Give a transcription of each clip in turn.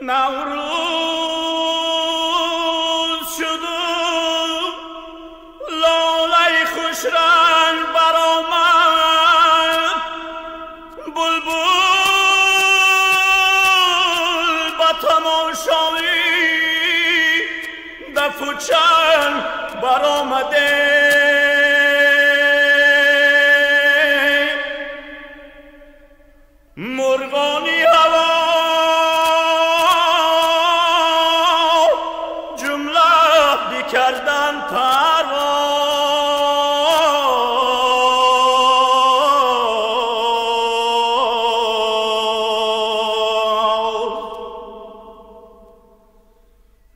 نوروز شد و لاله خوش رنگ برآمد، بلبل با تماشایی دف و چنگ برآمده. مرغانی هوا جمله بکردن پرواز،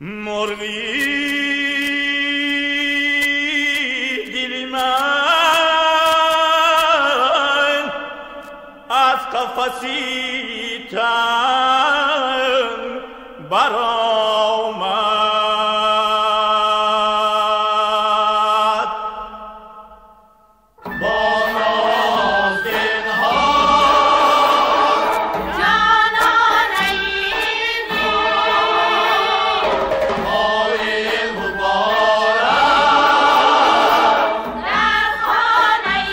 مرغی دل من از قفسی تنگ برآمد. با ناز دلها جانانه های مبارک در خانه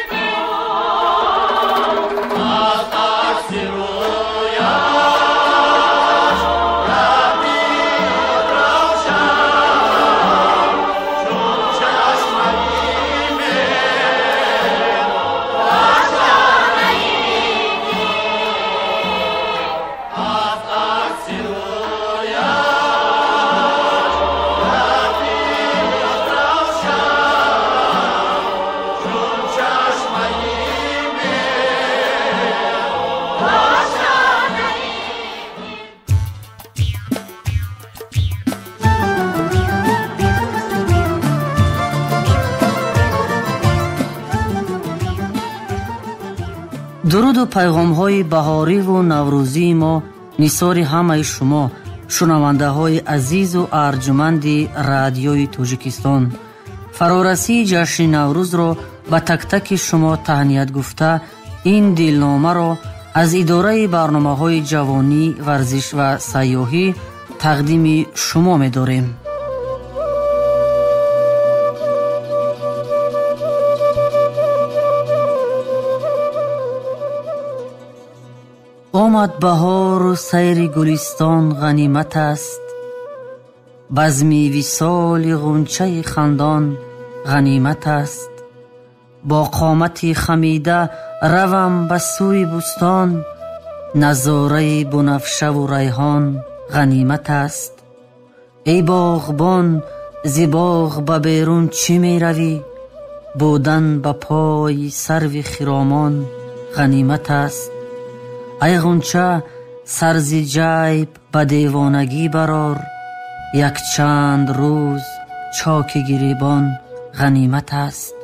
تو، از عکس رویش گردید روشن، چون چشمه مهر از عکس رویش گردید روشن، چون چشمه مهر. Дуруду пайғомҳои баҳориву наврӯзии мо нисори ҳамаи шумо, шунавандаҳои азизу арҷуманди радиои Тоҷикистон. Фарорасии ҷашни Наврӯзро ба тактаки шумо таҳният гуфта, ин дилномаро аз идораи барномаҳои ҷавонӣ, варзиш ва сайёҳӣ тақдими шумо медорем. Омад баҳору сайри гулистон ғанимат аст, базми висоли ғунчаи хандон ғанимат аст. Бо қомати хамида равам ба сӯи бӯстон, назораи бунафшаву райҳон ғанимат аст. Эй боғбон, зи боғ ба берун чӣ меравӣ? Будан ба пои сарви хиромон ғанимат аст. Ай ғунча, сар зи ҷайб ба девонагӣ барор, якчанд рӯз чоки гиребон ғанимат аст.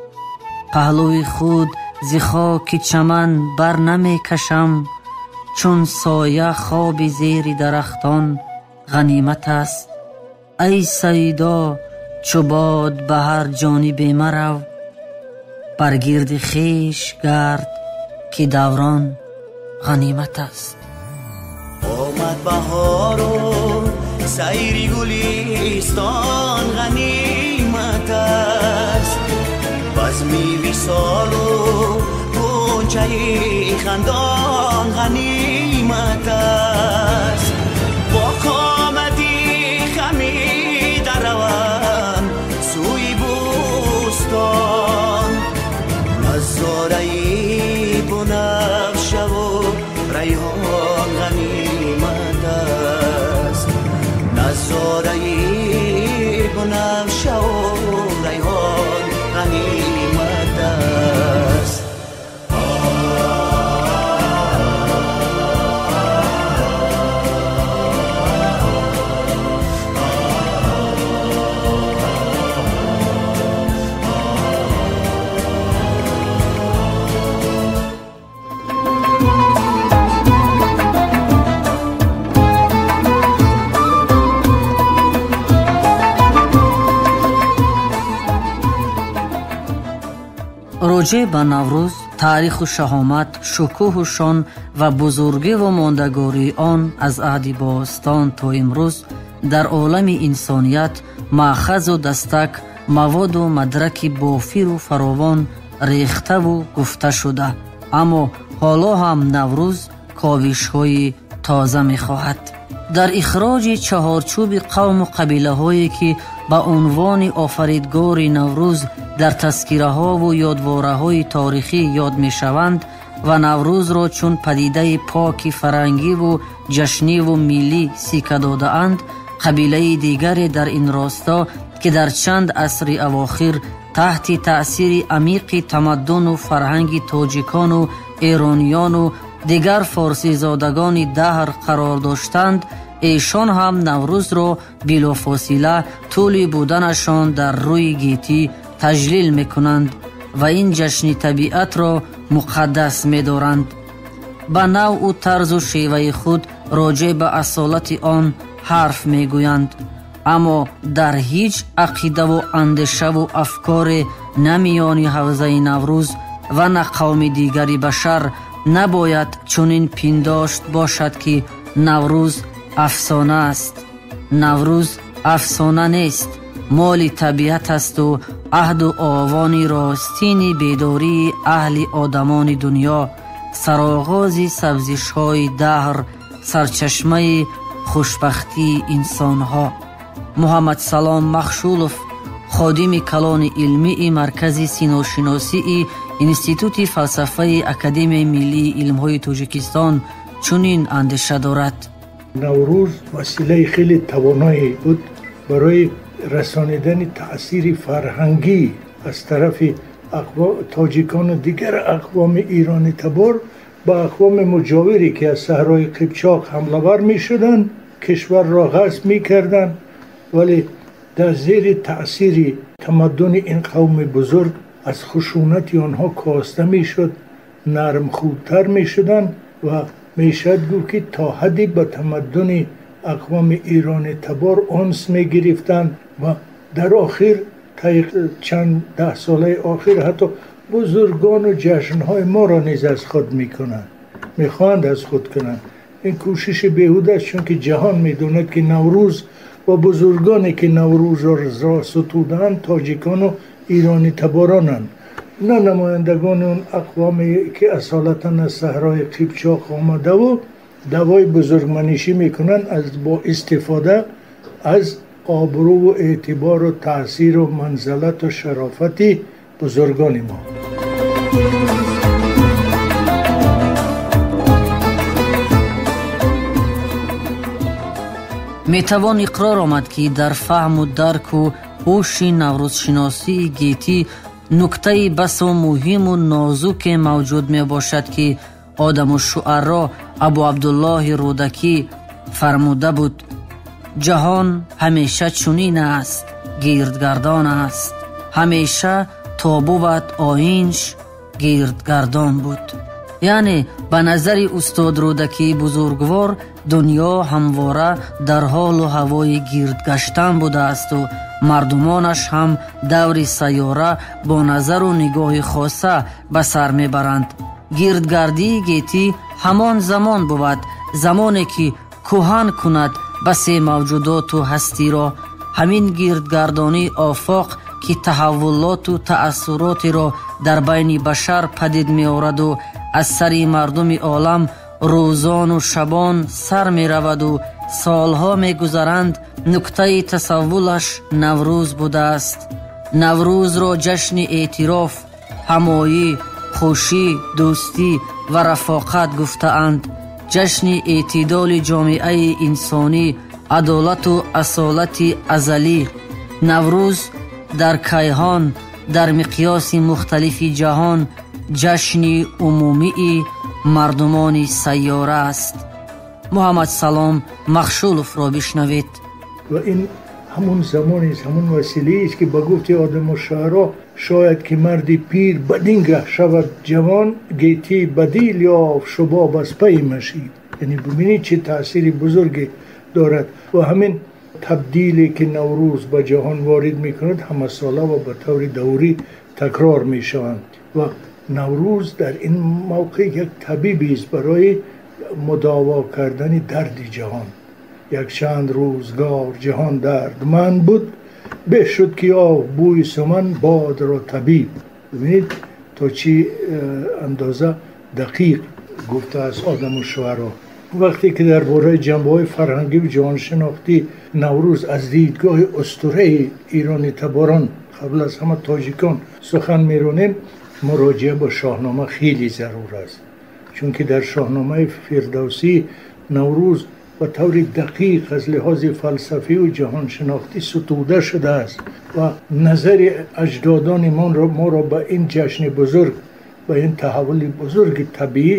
Паҳлӯи худ зи хоки чаман бар намекашам, чун соя хоби зери дарахтон ғанимат аст. Ай сайдо, чу бод ба ҳар ҷонибе марав, бар гирди хеш гард ки даврон ғанимат аст. Омад баҳору сайри гулистон ғанимат аст, базми висолу ғунчаи хандон ғанимат аст. Бо қомати хамида равам сӯи бӯстон, назораи бунафшаву райҳон ғанимат аст. Назораи бунафшаву райҳон ғанимат аст. Роҷеъ ба Наврӯз Таъриху шаҳомат, шукӯҳу шон ва бузургиву мондагории он аз аҳди бостон то имрӯз дар олами инсоният маъхазу дастак, маводу мадраки бофиру фаровон рехтаву гуфта шуда. Аммо ҳоло ҳам Наврӯз ковишҳои тоза мехоҳад. Дар ихроҷи чаҳорчӯби қавму қабилаҳое ки ба унвони офаридгори Наврӯз дар тазкираҳову ёдвораҳои торихӣ ёд мешаванд ва Наврӯзро чун падидаи поки фарангиву ҷашниву миллӣ сика додаанд, қабилаи дигаре дар ин росто ки дар чанд асри авохир таҳти таъсири амиқи тамаддуну фарҳанги тоҷикону эрониёну дигар форсизодагони даҳр қарор доштанд, эшон ҳам Наврӯзро билофосила тӯли буданашон дар рӯи гетӣ таҷлил мекунанд ва ин ҷашни табиатро муқаддас медоранд. Ба навъу тарзу шеваи худ роҷеъ ба асолати он ҳарф мегӯянд, аммо дар ҳеҷ ақидаву андешаву афкоре на миёни ҳавзаи Наврӯз ва на қавми дигари башар набояд чунин пиндошт бошад ки Наврӯз афсона аст. Наврӯз афсона нест, моли табиат асту аҳду овони ростини бедории аҳли одамони дунё, сароғози сабзишҳои даҳр, сарчашмаи хушбахтии инсонҳо. Муҳаммадсалом Махшулов, ходими калони илмии Маркази синошиносии Институти фалсафаи Академияи миллии илмҳои Тоҷикистон чунин андеша дорад. Наврӯз василаи хеле тавоное буд барои расонидани таъсири фарҳангӣ аз тарафи тоҷикону дигар ақвоми иронитабор ба ақвоми муҷовире ки аз саҳрои Қипчоқ ҳамлавар мешуданд, кишварро ғасб мекарданд, вале дар зери таъсири тамаддуни ин қавми бузург аз хушунати онҳо коста мешуд, нармхӯтар мешуданд ва мешавад гуфт ки то ҳадде ба тамаддуни ақвоми иронитабор унс мегирифтанд ва дар охир таи чанд даҳсолаи охир ҳатто бузургону ҷашнҳои моро низ аз худ мекунанд, мехоҳанд аз худ кунанд. Ин кӯшиши беҳуда аст, чунки ҷаҳон медонад ки Наврӯз ва бузургоне ки Наврӯзро сутудаанд тоҷикону иронитаборонанд, на намояндагони он ақвоме ки асолатан аз саҳрои Қипчоқ омадаву даъвои бузургманишӣ мекунанд бо истифода аз обрӯву эътибору таъсиру манзалату шарофати бузургони мо. Метавон иқрор омад ки дар фаҳму дарку ҳуши наврӯзшиносии гетӣ нуктаи басо муҳиму нозуке мавҷуд мебошад ки одаму шуаро Абу Абдуллоҳи Рӯдакӣ фармуда буд: ҷаҳон ҳамеша чунин аст, гирдгардон аст, ҳамеша то бувад оинш гирдгардон буд. Яъне ба назари устод Рӯдакии бузургвор дунё ҳамвора дар ҳолу ҳавои гирдгаштан будаасту мардумонаш ҳам даври сайёра бо назару нигоҳи хоса ба сар мебаранд. Гирдгардии гетӣ ҳамон замон бувад, замоне ки кӯҳан кунад басе мавҷудоту ҳастиро. Ҳамин гирдгардонии офоқ ки таҳаввулоту таассуротеро дар байни башар падид меораду аз сари мардуми олам рӯзону шабон сар мераваду солҳо мегузаранд, нуктаи тасаввулаш Наврӯз будааст. Наврӯзро ҷашни эътироф, ҳамоӣ, хушӣ, дӯстӣ ва рафоқат гуфтаанд. Ҷашни эътидоли ҷомеаи инсонӣ, адолату асолати азалӣ. Наврӯз дар кайҳон, дар миқёси мухталифи ҷаҳон ҷашни умумии мардумони сайёра аст. Муҳаммадсалом Махшуловро бишнавед. Ва ин ҳамун замонест, ҳамун василаест ки ба гуфти одаму шуаро шояд ки марди пир бадин гаҳ шавад ҷавон, гетӣ бадил ёфт шубоб аз пайи машид. Яъне бибинед чӣ таъсири бузурге дорад ва ҳамин табдиле ки Наврӯз ба ҷаҳон ворид мекунад ҳамасола ва ба таври даврӣ такрор мешаванд ва Наврӯз дар ин мавқеъ як табибист барои мудово кардани дарди ҷаҳон. Якчанд рӯзгор ҷаҳон дардманд буд, беҳ шуд ки ёфт бӯи суман бодро табиб. Бибинед то чӣ андоза дақиқ гуфтааст одаму шуаро. Вақте ки дар бораи ҷанбаҳои фарҳангӣ ва ҷаҳоншинохтӣ Наврӯз аз дидгоҳи устураи иронӣ таборон, қабл аз ҳама тоҷикон, сухан меронем, муроҷиа ба Шоҳнома хеле зарур аст, чунки дар Шоҳномаи Фирдавсӣ Наврӯз ба таври дақиқ аз лиҳози фалсафӣ ва ҷаҳоншинохтӣ сутуда шудааст ва назари аҷдодони моро ба ин ҷашни бузург, ба ин таҳаввули бузурги табиӣ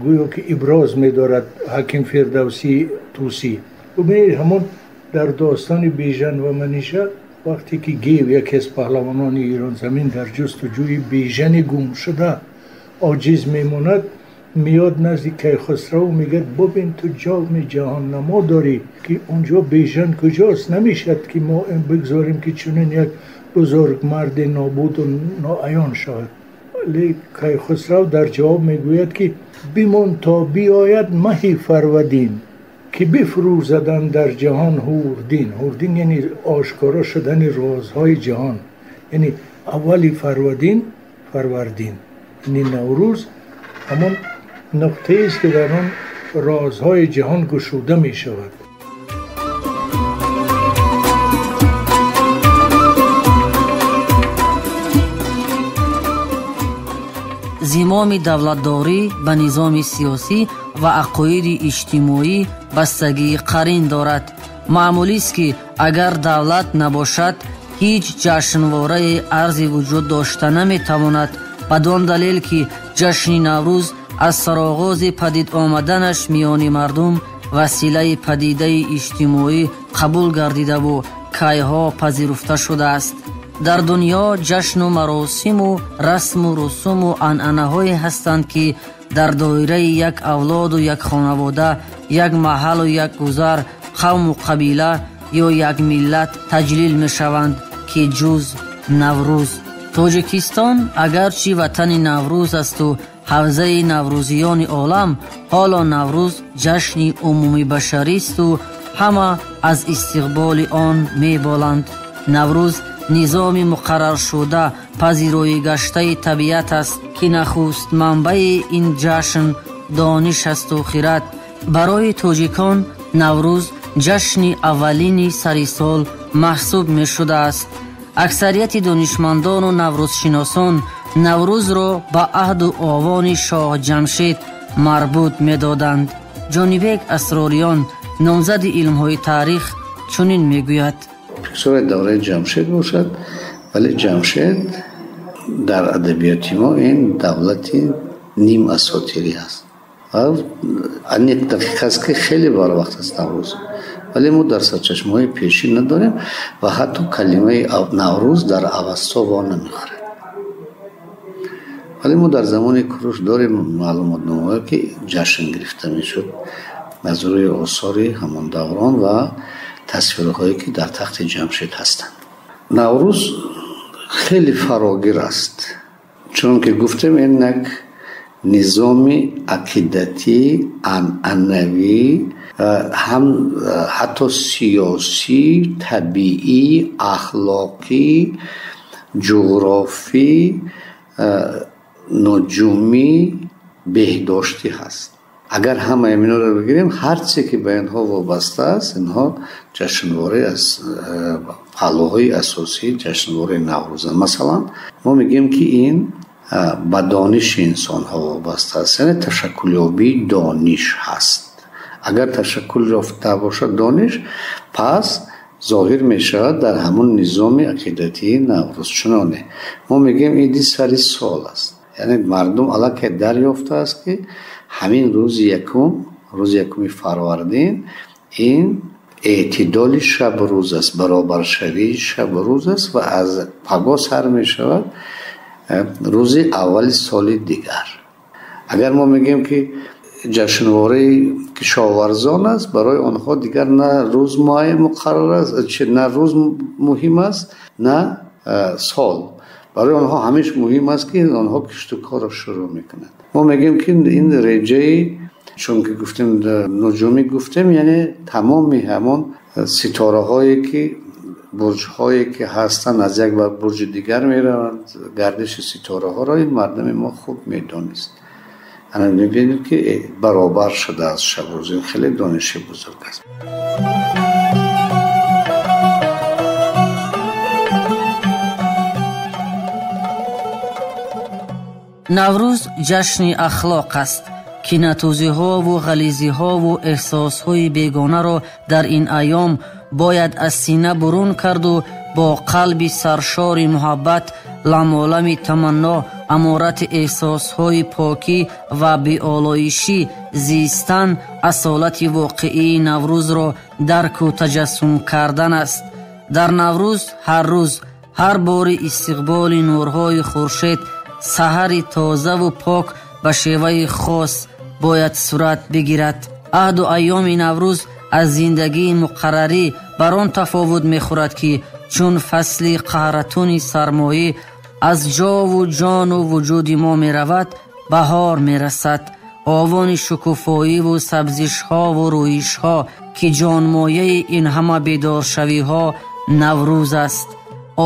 гӯё ки иброз медорад ҳаким Фирдавсии Тӯсӣ. Бубинед, ҳамон дар достони Бежан ва Маниша, вақте ки Гев, яке аз паҳлавонони Иронзамин, дар ҷустуҷӯи Бежани гумшуда оҷиз мемонад, меёд назди Кайхусрав, мегӯяд: бубин, ту ҷоми ҷаҳоннамо дорӣ, ки онҷо Бежан куҷост? Намешавад ки мо бигзорем ки чунин як бузург марди нобуду ноаён шавад. Вале Кайхусрав дар ҷавоб мегӯяд ки бимон то биёяд маҳи Фарвадин, ки бифрӯзадан дар ҷаҳон ҳурдин. Ҳурдин яъне ошкоро шудани розҳои ҷаҳон, яъне аввали Фарвадин, Фарвардин, яъне Наврӯз ҳамон нуқтаест ки дар он розҳои ҷаҳон гушуда мешавад. Зимоми давлатдорӣ ба низоми сиёсӣ ва ақоиди иҷтимоӣ бастагии қарин дорад. Маъмулист, ки агар давлат набошад, ҳеҷ ҷашнворае арзи вуҷуд дошта наметавонад. Бадон далел, ки ҷашни Наврӯз аз сароғози падид омаданаш миёни мардум василаи падидаи иҷтимоӣ қабул гардидаву кайҳо пазируфта шудааст. Дар дунё ҷашну маросиму расму русуму анъанаҳое ҳастанд, ки дар доираи як авлоду як хонавода, як маҳаллу як гузар, қавму қабила ё як миллат таҷлил мешаванд, ки ҷуз Наврӯз. Тоҷикистон агарчи ватани Наврӯз асту ҳавзаи наврӯзиёни олам, ҳоло Наврӯз ҷашни умумибашаристу ҳама аз истиқболи он меболанд. Наврӯз низоми муқарраршуда, пазироӣ гаштаи табиат аст, ки нахуст манбаи ин ҷашн дониш асту хират. Барои тоҷикон Наврӯз ҷашни аввалини сари сол маҳсуб мешудааст. Аксарияти донишмандону наврӯзшиносон Наврӯзро ба аҳду овони шоҳ Ҷамшед марбут медоданд. Ҷонибек Асрориён, номзади илмҳои таърих, чунин мегӯяд: Бисёре давраи Ҷамшед бошад, вале Ҷамшед дар адабиёти мо ин давлати ним асотирӣ аст ва аниқ дақиқ аст, ки хеле барвақт аст Наврӯз, вале мо дар сарчашмаҳои пешин надорем ва ҳатто калимаи Наврӯз дар Авасто во намехӯрад. Вале мо дар замони Куруш дорем маълумотномаҳое, ки ҷашн гирифта мешуд аз рӯи осори ҳамон даврон ва тасвирҳое, ки дар тахти Ҷамшед ҳастанд. Наврӯз хеле фарогир аст, чунон ки гуфтем, ин як низоми ақидатӣ, анъанавӣ, ҳам ҳатто сиёсӣ, табиӣ, ахлоқӣ, ҷуғрофӣ, нуҷумӣ, беҳдоштӣ ҳаст. Агар ҳамаи инҳоро бигирем, ҳар чизе ки ба инҳо вобаста аст, инҳо ҷашнвораи аз паҳлӯҳои асосии ҷашнвораи Наврӯзанд. Масалан, мо мегӯем, ки ин ба дониши инсонҳо вобаста аст, яъне ташаккулёбии дониш ҳаст. Агар ташаккул ёфта бошад дониш, пас зоҳир мешавад дар ҳамон низоми ақидатии Наврӯз. Чуноне мо мегӯем, иди сари сол аст, яъне мардум аллакай дарёфтааст, ки ҳамин рӯзи якум, рӯзи якуми фарвардин, ин эътидоли шабу рӯз аст, баробаршавии шабу рӯз аст ва аз пагоҳ сар мешавад рӯзи аввали соли дигар. Агар мо мегӯем, ки ҷашнвораи кишоварзон аст, барои онҳо дигар на рӯз муқаррар аст, на рӯз муҳим аст, на сол. Барои онҳо ҳамеш муҳим аст, ки онҳо кишту корро шурӯъ мекунанд. Мо мегӯем, ки ин реҷаи, чунки гуфтем нуҷумӣ гуфтем, яъне тамоми ҳамон ситораҳое ки бурҷҳое ки ҳастанд аз як ба бурҷи дигар мераванд, гардиши ситораҳоро ин мардуми мо хуб медонист. Ана мебинед, ки баробар шудааст шабу рӯз. Ин хеле дониши бузург аст. Наврӯз ҷашни ахлоқ аст, ки натузиҳову ғализиҳову эҳсосҳои бегонаро дар ин айём бояд аз сина бурун карду бо қалби саршори муҳаббат, ламолами таманно, аморати эҳсосҳои покӣ ва беолоишӣ зистан асолати воқеии Наврӯзро дарку таҷассум кардан аст. Дар Наврӯз ҳар рӯз, ҳар бори истиқболи нурҳои хуршед, саҳари тозаву пок ба шеваи хос бояд сурат бигирад. Аҳду айёми Наврӯз аз зиндагии муқаррарӣ бар он тафовут мехӯрад, ки чун фасли қаҳратуни сармоӣ аз ҷову ҷону вуҷуди мо меравад, баҳор мерасад. Овони шукуфоиву сабзишҳову рӯишҳо, ки ҷонмояи ин ҳама бедоршавиҳо Наврӯз аст.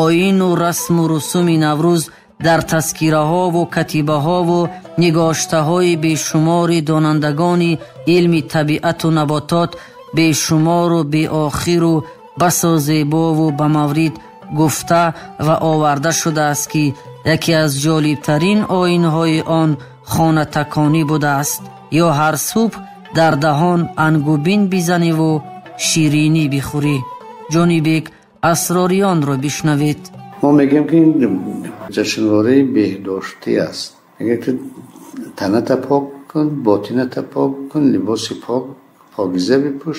Оину расму русуми Наврӯз дар тазкираҳову катибаҳову нигоштаҳои бешумори донандагони илми табиату наботот бешумору беохиру басо зебову ба маврид гуфта ва оварда шудааст, ки яке аз ҷолибтарин оинҳои он хонатаконӣ будааст. Ё ҳар субҳ дар даҳон ангубин бизаниву ширинӣ бихӯрӣ. Ҷонибек Асрориёнро бишнавед. Мо мегӯем, ки ин ҷашнвораи беҳдоштӣ аст. Мегӯяд, ки таната пок кун, ботината пок кун, либоси пок, покиза бипӯш,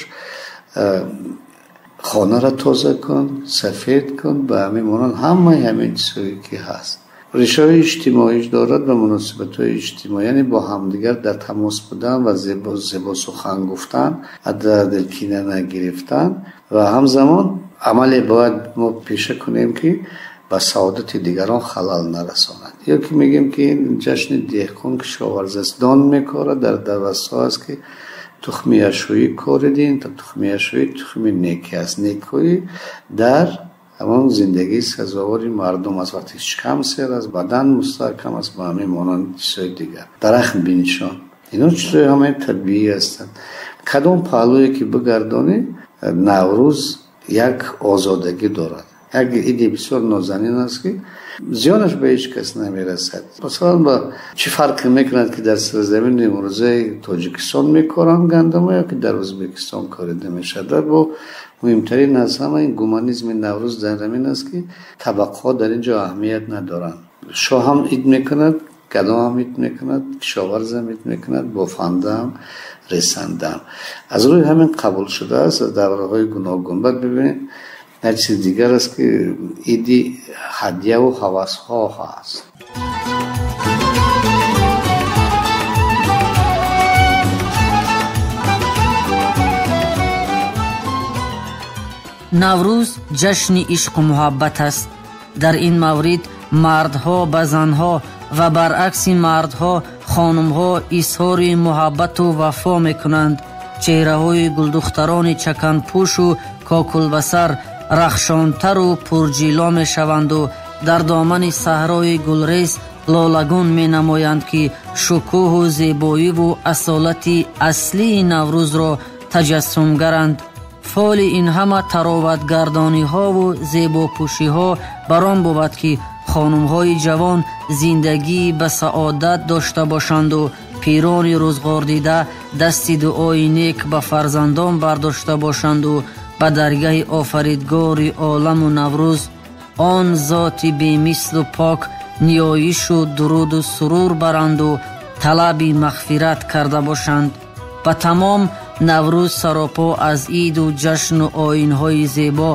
хонаро тоза кун, сафед кун, ба ҳамин монанд ҳамаи ҳамин чизҳое ки ҳаст. Решаҳои иҷтимоиш дорад ва муносибатҳои иҷтимоӣ, яъне бо ҳамдигар дар тамос будан ва зебо сухан гуфтан, аз дилкина нагирифтан ва ҳамзамон амале бояд мо пеша кунем, ки ба саодати дигарон халал нарасонад. Ё ки мегӯем, ки ин ҷашни деҳқон кишоварз аст, дон мекорад, дар давастҳо аст, ки тухми ашӯӣ коридин, то тухми ашӯӣ тухми некӣ аст. Некӯӣ дар ҳамон зиндагии сазовори мардум аст. Вақте шикам сер аст, бадан мустаҳкам аст, ба ҳамин монанд чизҳои дигар. Дарахт бинишон. Ино чизҳои ҳамаи табиӣ ҳастанд. Кадом паҳлӯе ки бигардонӣ, Наврӯз як озодагӣ дорад. Як иди бисёр нозанин аст, ки зиёнаш ба ҳеҷ кас намерасад. Масалан, ба чӣ фарқе мекунад, ки дар сарзамини имрӯзаи Тоҷикистон мекоранд гандума ё ки дар Ӯзбекистон корида мешавад? Бо муҳимтарин аз ҳама ин гуманизми Наврӯз дар ҳамин аст, ки табақаҳо дар ин ҷо аҳамият надоранд. Шоҳ ҳам ид мекунад, гадо ҳам ид мекунад, кишоварз ҳам ид мекунад, бофанда ҳам, ресанда ҳам. Аз рӯи ҳамин қабул шудааст аз давраҳои гуногун. Баъд бибинед, як чизи дигар аст, ки иди ҳадяву ҳавасҳо ҳаст. Наврӯз ҷашни ишқу муҳаббат аст. Дар ин маврид мардҳо ба занҳо ва баръакси мардҳо хонумҳо изҳори муҳаббату вафо мекунанд. Чеҳраҳои гулдухтарони чаканпӯшу кокулбасар рахшонтару пурҷило мешаванду дар домани саҳрои гулрез лолагун менамоянд, ки шукӯҳу зебоиву асолати аслии Наврӯзро таҷассумгаранд. Фоли ин ҳама тароватгардониҳову зебопӯшиҳо бар он бувад, ки хонумҳои ҷавон зиндагии ба саодат дошта бошанду пирони рӯзғордида дасти дуои нек ба фарзандон бардошта бошанду ба даргаҳи офаридгори оламу Наврӯз, он зоти бемислу пок, ниёишу дуруду сурур баранду талаби мағфират карда бошанд. Ба тамом Наврӯз саропо аз иду ҷашну оинҳои зебо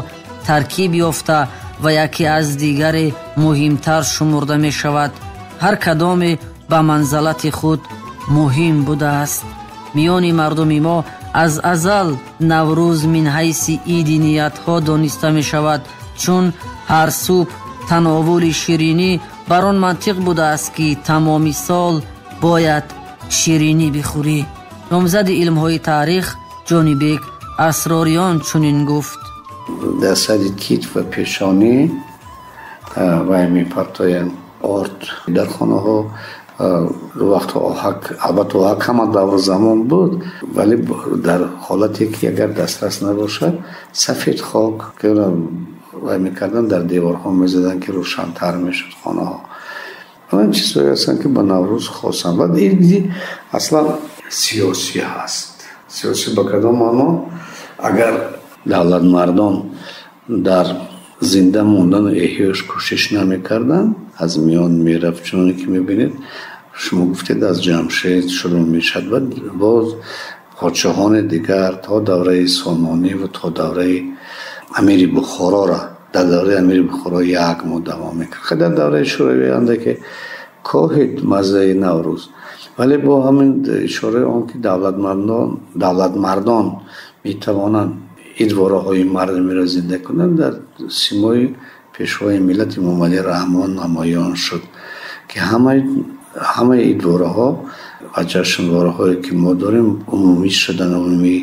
таркиб ёфта ва яке аз дигаре муҳимтар шумурда мешавад. Ҳар кадоме ба манзалати худ муҳим будааст. Миёни мардуми мо аз азал Наврӯз мин ҳайси иди ниятҳо дониста мешавад, чун ҳар субҳ Тановули ширинӣ бар он мантиқ будааст, ки тамоми сол бояд ширинӣ бихӯрӣ. Номзади илмҳои таърих Ҷонибек Асрориён чунин гуфт: Дар сари тит ва пешонӣ вай мепартоянд орд. Дар хонаҳо вақтҳо оҳак, албатта оҳак ҳама давру замон буд, вале дар ҳолате ки агар дастрас набошад, сафед хок вай мекарданд, дар деворҳо мезаданд, ки рӯшантар мешуд хонаҳо. Ин чизҳое ҳастанд, ки ба Наврӯз хосанд. Баъд ин аслан сиёсӣ ҳаст. Сиёсӣ ба кадом маъно? Агар давлатмардон дар зинда мондану эҳёш кӯшиш намекарданд, аз миён мерафт. Чуноне ки мебинед, шумо гуфтед, аз Ҷамшед шурӯъ мешавад ва боз подшоҳони дигар то давраи Сомонӣ ва то давраи Амири Бухорора. Дар давраи Амири Бухоро як моҳ давом мекард. Дар давраи Шӯравӣ андаке коҳид маззаи Наврӯз, вале бо ҳамин ишораи он ки давлатмардон метавонанд идвораҳои мардумиро зинда кунанд, дар симои пешвои миллат Эмомалӣ Раҳмон намоён шуд, ки ҳамаи идвораҳо ва ҷашнвораҳое ки мо дорем умумӣ шуданд, умумӣ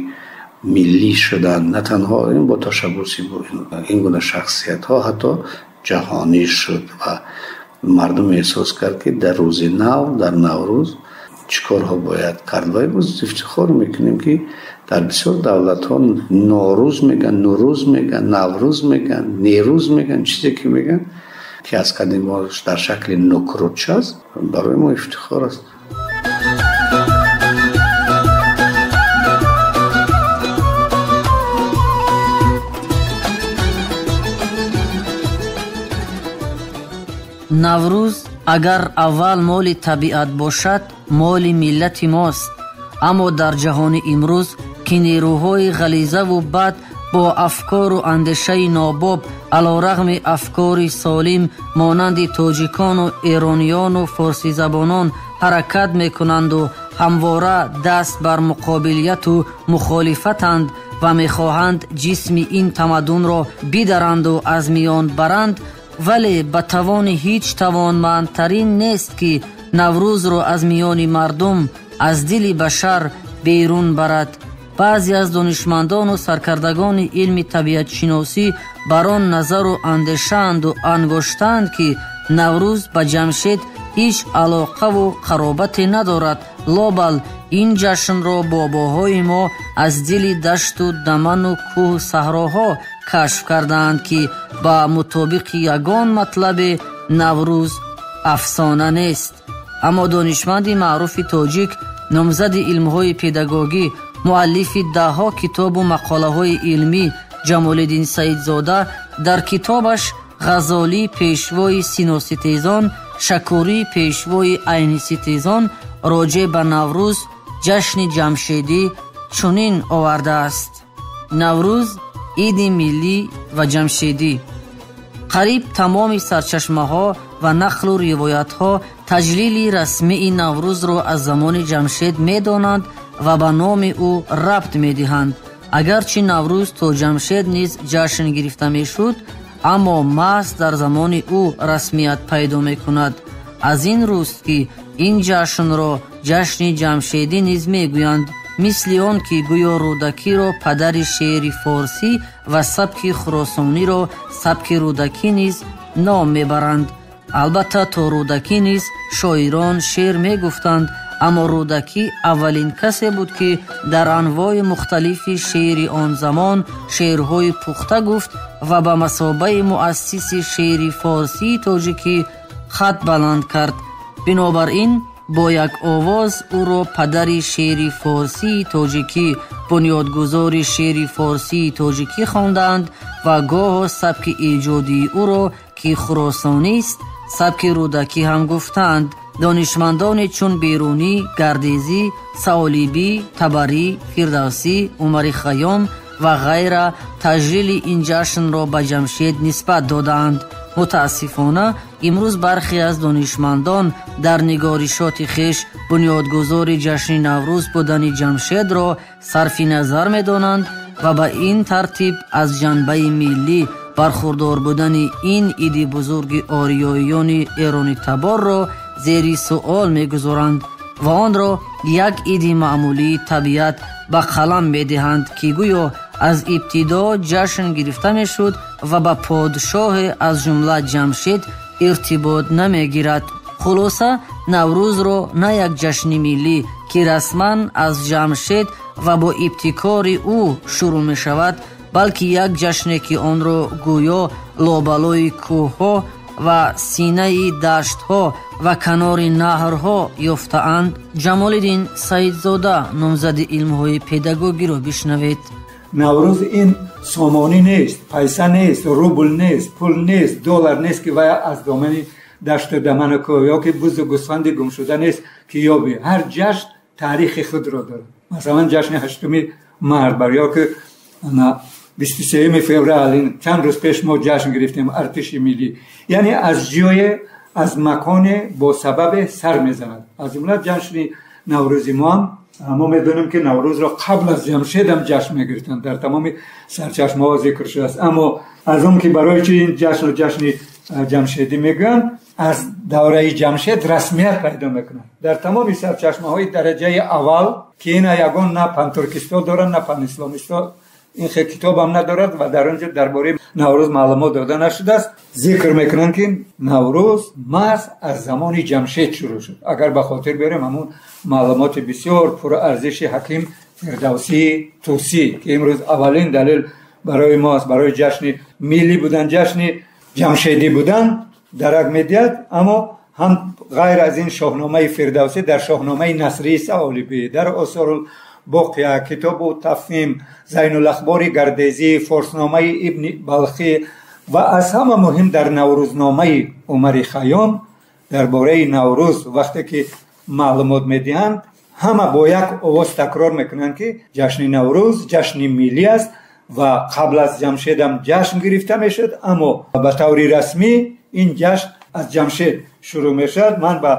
миллӣ шуданд. На танҳо ин, бо ташаббуси ин гуна шахсиятҳо ҳатто ҷаҳонӣ шуд ва мардум эҳсос кард, ки дар рӯзи нав, дар Наврӯз чӣ корҳо бояд кард. Ва имрӯз ифтихор мекунем, ки дар бисёр давлатҳо Норӯз мегӯянд, Нурӯз мегӯянд, Наврӯз мегӯянд, Нерӯз мегӯянд, чизе ки мегӯянд, ки аз қадимаш дар шакли нукрӯч аст, барои мо ифтихор аст. Наврӯз агар аввал моли табиат бошад, моли миллати мост. Аммо дар ҷаҳони имрӯз, ки нерӯҳои ғализаву бад бо афкору андешаи нобоб, алорағми афкори солим, монанди тоҷикону эрониёну форсизабонон ҳаракат мекунанду ҳамвора даст бар муқобилияту мухолифатанд ва мехоҳанд ҷисми ин тамаддунро бидаранду аз миён баранд, вале ба тавони ҳеҷ тавонмандтарин нест, ки Наврӯзро аз миёни мардум, аз дили башар берун барад. Баъзе аз донишмандону саркардагони илми табиатшиносӣ бар он назару андешаанду ангоштаанд, ки Наврӯз ба Ҷамшед ҳеҷ алоқаву қаробате надорад. Лобал ин ҷашнро бобоҳои мо аз дили дашту даману кӯҳу саҳроҳо кашф кардаанд, ки ба мутобиқи ягон матлабе Наврӯз афсона нест. Аммо донишманди маъруфи тоҷик, номзади илмҳои педагогӣ, муаллифи даҳҳо китобу мақолаҳои илмӣ Ҷамолиддин Саидзода дар китобаш «Ғазолӣ пешвои синоситезон, Шакурӣ пешвои айниситезон» роҷеъ ба Наврӯз, ҷашни ҷамшедӣ, чунин овардааст: Наврӯз иди миллӣ ва ҷамшедӣ. Қариб тамоми сарчашмаҳо ва нақлу ривоятҳо таҷлили расмии Наврӯзро аз замони Ҷамшед медонанд ва ба номи ӯ рабт медиҳанд. Агарчи Наврӯз то Ҷамшед низ ҷашн гирифта мешуд, аммо маҳз дар замони ӯ расмият пайдо мекунад. Аз ин рӯст, ки ин ҷашнро ҷашни ҷамшедӣ низ мегӯянд, мисли он ки гӯё Рӯдакиро падари шеъри форсӣ ва сабки хуросониро сабки Рӯдакӣ низ ном мебаранд. Албатта, то Рӯдакӣ низ шоирон шеър мегуфтанд, аммо Рӯдакӣ аввалин касе буд, ки дар анвои мухталифи шеъри он замон шеърҳои пухта гуфт ва ба масобаи муассиси шеъри форсии тоҷикӣ хат баланд кард. Бинобар ин бо як овоз ӯро падари шеъри форсии тоҷикӣ, бунёдгузори шеъри форсии тоҷикӣ хондаанд ва гоҳо сабки эҷодии ӯро, ки хуросонист, сабки Рӯдакӣ ҳам гуфтаанд. Донишмандоне чун Берунӣ, Гардезӣ, Саолибӣ, Табарӣ, Фирдавсӣ, Умари Хайём ва ғайра таҷлили ин ҷашнро ба Ҷамшед нисбат додаанд. Мутаассифона, имрӯз бархе аз донишмандон дар нигоришоти хеш бунёдгузори ҷашни Наврӯз будани Ҷамшедро сарфи назар медонанд ва ба ин тартиб аз ҷанбаи миллӣ Бархурдор будани ин иди бузурги ориёиёни эронитаборро зери суол мегузоранд ва онро як иди маъмулии табиат ба қалам медиҳанд, ки гӯё аз ибтидо ҷашн гирифта мешуд ва ба подшоҳе аз ҷумла Ҷамшед иртибот намегирад. Хулоса, Наврӯзро на як ҷашни миллӣ, ки расман аз Ҷамшед ва бо ибтикори ӯ шурӯъ мешавад, балки як ҷашне, ки онро гӯё лобалои кӯҳҳо ва синаи даштҳо ва канори наҳрҳо ёфтаанд. Ҷамолиддин Саидзода, номзади илмҳои педагогиро бишнавед. Наврӯз ин сомонӣ нест, пайса нест, рубл нест, пул нест, доллар нест, ки вай аз домани дашту даману кӯҳ ё ки бузу гӯсфанди гумшуда нест, ки ёбӣ. Ҳар ҷашн таърихи худро дорад. Масалан, ҷашни 8 март бар ё ки 23 феврал, чанд рӯз пеш мо ҷашн гирифтем артиши миллӣ, яъне аз ҷое, аз маконе бо сабабе сар мезанад. Аз ҷумла ҷашни Наврӯзи мо ҳам, мо медонем, ки Наврӯзро қабл аз Ҷамшед ҳам ҷашн мегирифтанд, дар тамоми сарчашмаҳо зикр шудааст. Аммо аз он ки барои чи ин ҷашнро ҷашни ҷамшедӣ мегӯянд, аз давраи Ҷамшед расмият пайдо мекунад. Дар тамоми сарчашмаҳои дараҷаи аввал, ки ина ягон на пантуркисто доранд, на панисломисто, ин хел китобам надорад ва дар он ҷо дар бораи Наврӯз маълумот дода нашудааст, зикр мекунанд, ки Наврӯз маҳз аз замони Ҷамшед шурӯъ шуд. Агар ба хотир биёрем ҳамун маълумоти бисёр пурарзиши ҳаким Фирдавсии Тӯсӣ, ки имрӯз аввалин далел барои мо аст, барои ҷашни миллӣ будан, ҷашни ҷамшедӣ будан дарак медиҳад. Аммо ҳам ғайр аз ин шоҳномаи Фирдавсӣ, дар шоҳномаи Насрии Саолибӣ, дар Осорул боқия, китобу тафҳим, Зайнулахбори Гардезӣ, форсномаи Ибни Балхӣ ва аз ҳама муҳим дар Наврӯзномаи Умари Хайём дар бораи Наврӯз вақте ки маълумот медиҳанд, ҳама бо як овоз такрор мекунанд, ки ҷашни Наврӯз ҷашни миллӣ аст ва қабл аз Ҷамшедам ҷашн гирифта мешуд, аммо ба таври расмӣ ин ҷашн аз Ҷамшед шурӯъ мешавад. Ман ба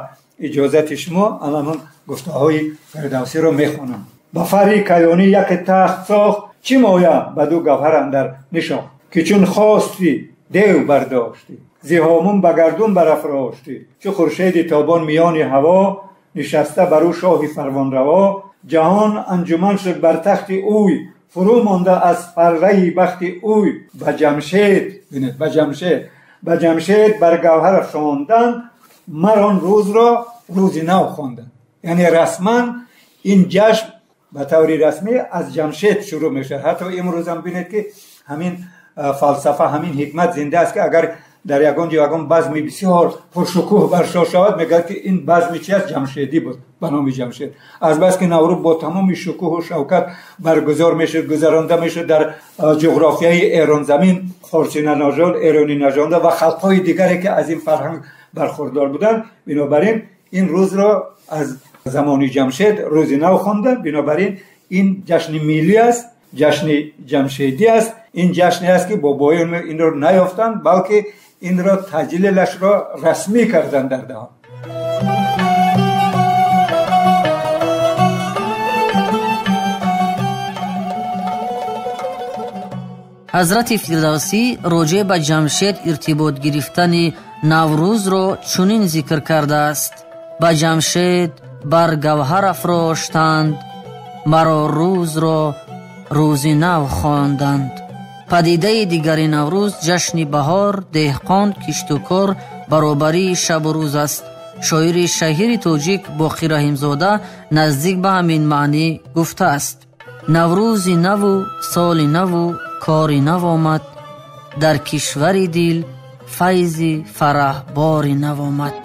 иҷозати шумо ҳамон гуфтаҳои Фирдавсиро мехонам. Ба фарри каёнӣ яке тахт сохт, чӣ моя ба ду гавҳар андар нишохт, ки чун хости дев бардоштӣ, зи ҳомун ба гардун барафроштӣ, чу хуршеди тобон миёни ҳаво, нишаста бар ӯ шоҳи фармонраво, ҷаҳон анҷуман шуд бар тахти ӯй, фурӯ монда аз фарраи бахти ӯй. Ба Ҷамшед, бинед, ба Ҷамшед, ба Ҷамшед бар гавҳар афшонданд, мар он рӯзро рӯзи нав хонданд. Яъне расман ин ҷашн ба таври расмӣ аз Ҷамшед шурӯъ мешавад. Ҳатто имрӯзам бинед, ки ҳамин фалсафа, ҳамин ҳикмат зинда аст, ки агар дар ягон ҷо ягон базми бисёр пуршукӯҳ баршо шавад, мегӯяд, ки ин базми чи аст? Ҷамшедӣ буд, ба номи Ҷамшед. Аз бас ки Наврӯз бо тамоми шукӯҳу шавкат баргузор мешуд, гузаронда мешуд дар ҷуғрофияи Эронзамин, форсинанажод, эронинажода ва халқҳои дигаре, ки аз ин фарҳанг бархурдор буданд. Бинобар ин ин рӯзро аз замони Ҷамшед рӯзи нав хонда. Бинобар ин ин ҷашни миллӣ аст, ҷашни ҷамшедӣ аст. Ин ҷашне аст, ки бобоён инро наёфтанд, балки инро таҷлилашро расмӣ карданд дар даҳон. Ҳазрати Фирдавсӣ роҷеъ ба Ҷамшед иртибот гирифтани Наврӯзро чунин зикр кардааст: ба Ҷамшед бар гавҳар афроштанд, маро рӯзро рӯзи нав хонданд. Падидаи дигари Наврӯз ҷашни баҳор, деҳқон, киштукор, баробарии шабу рӯз аст. Шоири шаҳири тоҷик Боқир Раҳимзода наздик ба ҳамин маънӣ гуфтааст: Наврӯзи наву соли наву кори нав омад, дар кишвари дил файзи фараҳбори нав омад.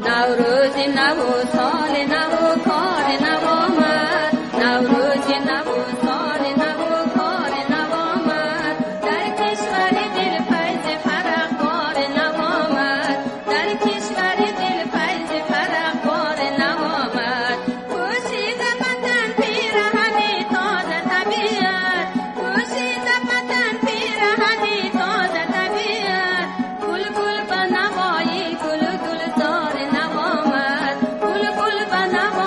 Наврӯзи наву соли наву кори нав омад, Наврӯзи наву соли наву кори нав омад, дар кишвари дил файзи фараҳбори нав омад, дар кишвари дил файзи фараҳбори нав омад. Пӯшида ба тан пираҳани тоза табиат, пӯшида ба тан пираҳани тоза табиат, гул-гул ба навои гул-гулзори нав омад, гул-гул ба навои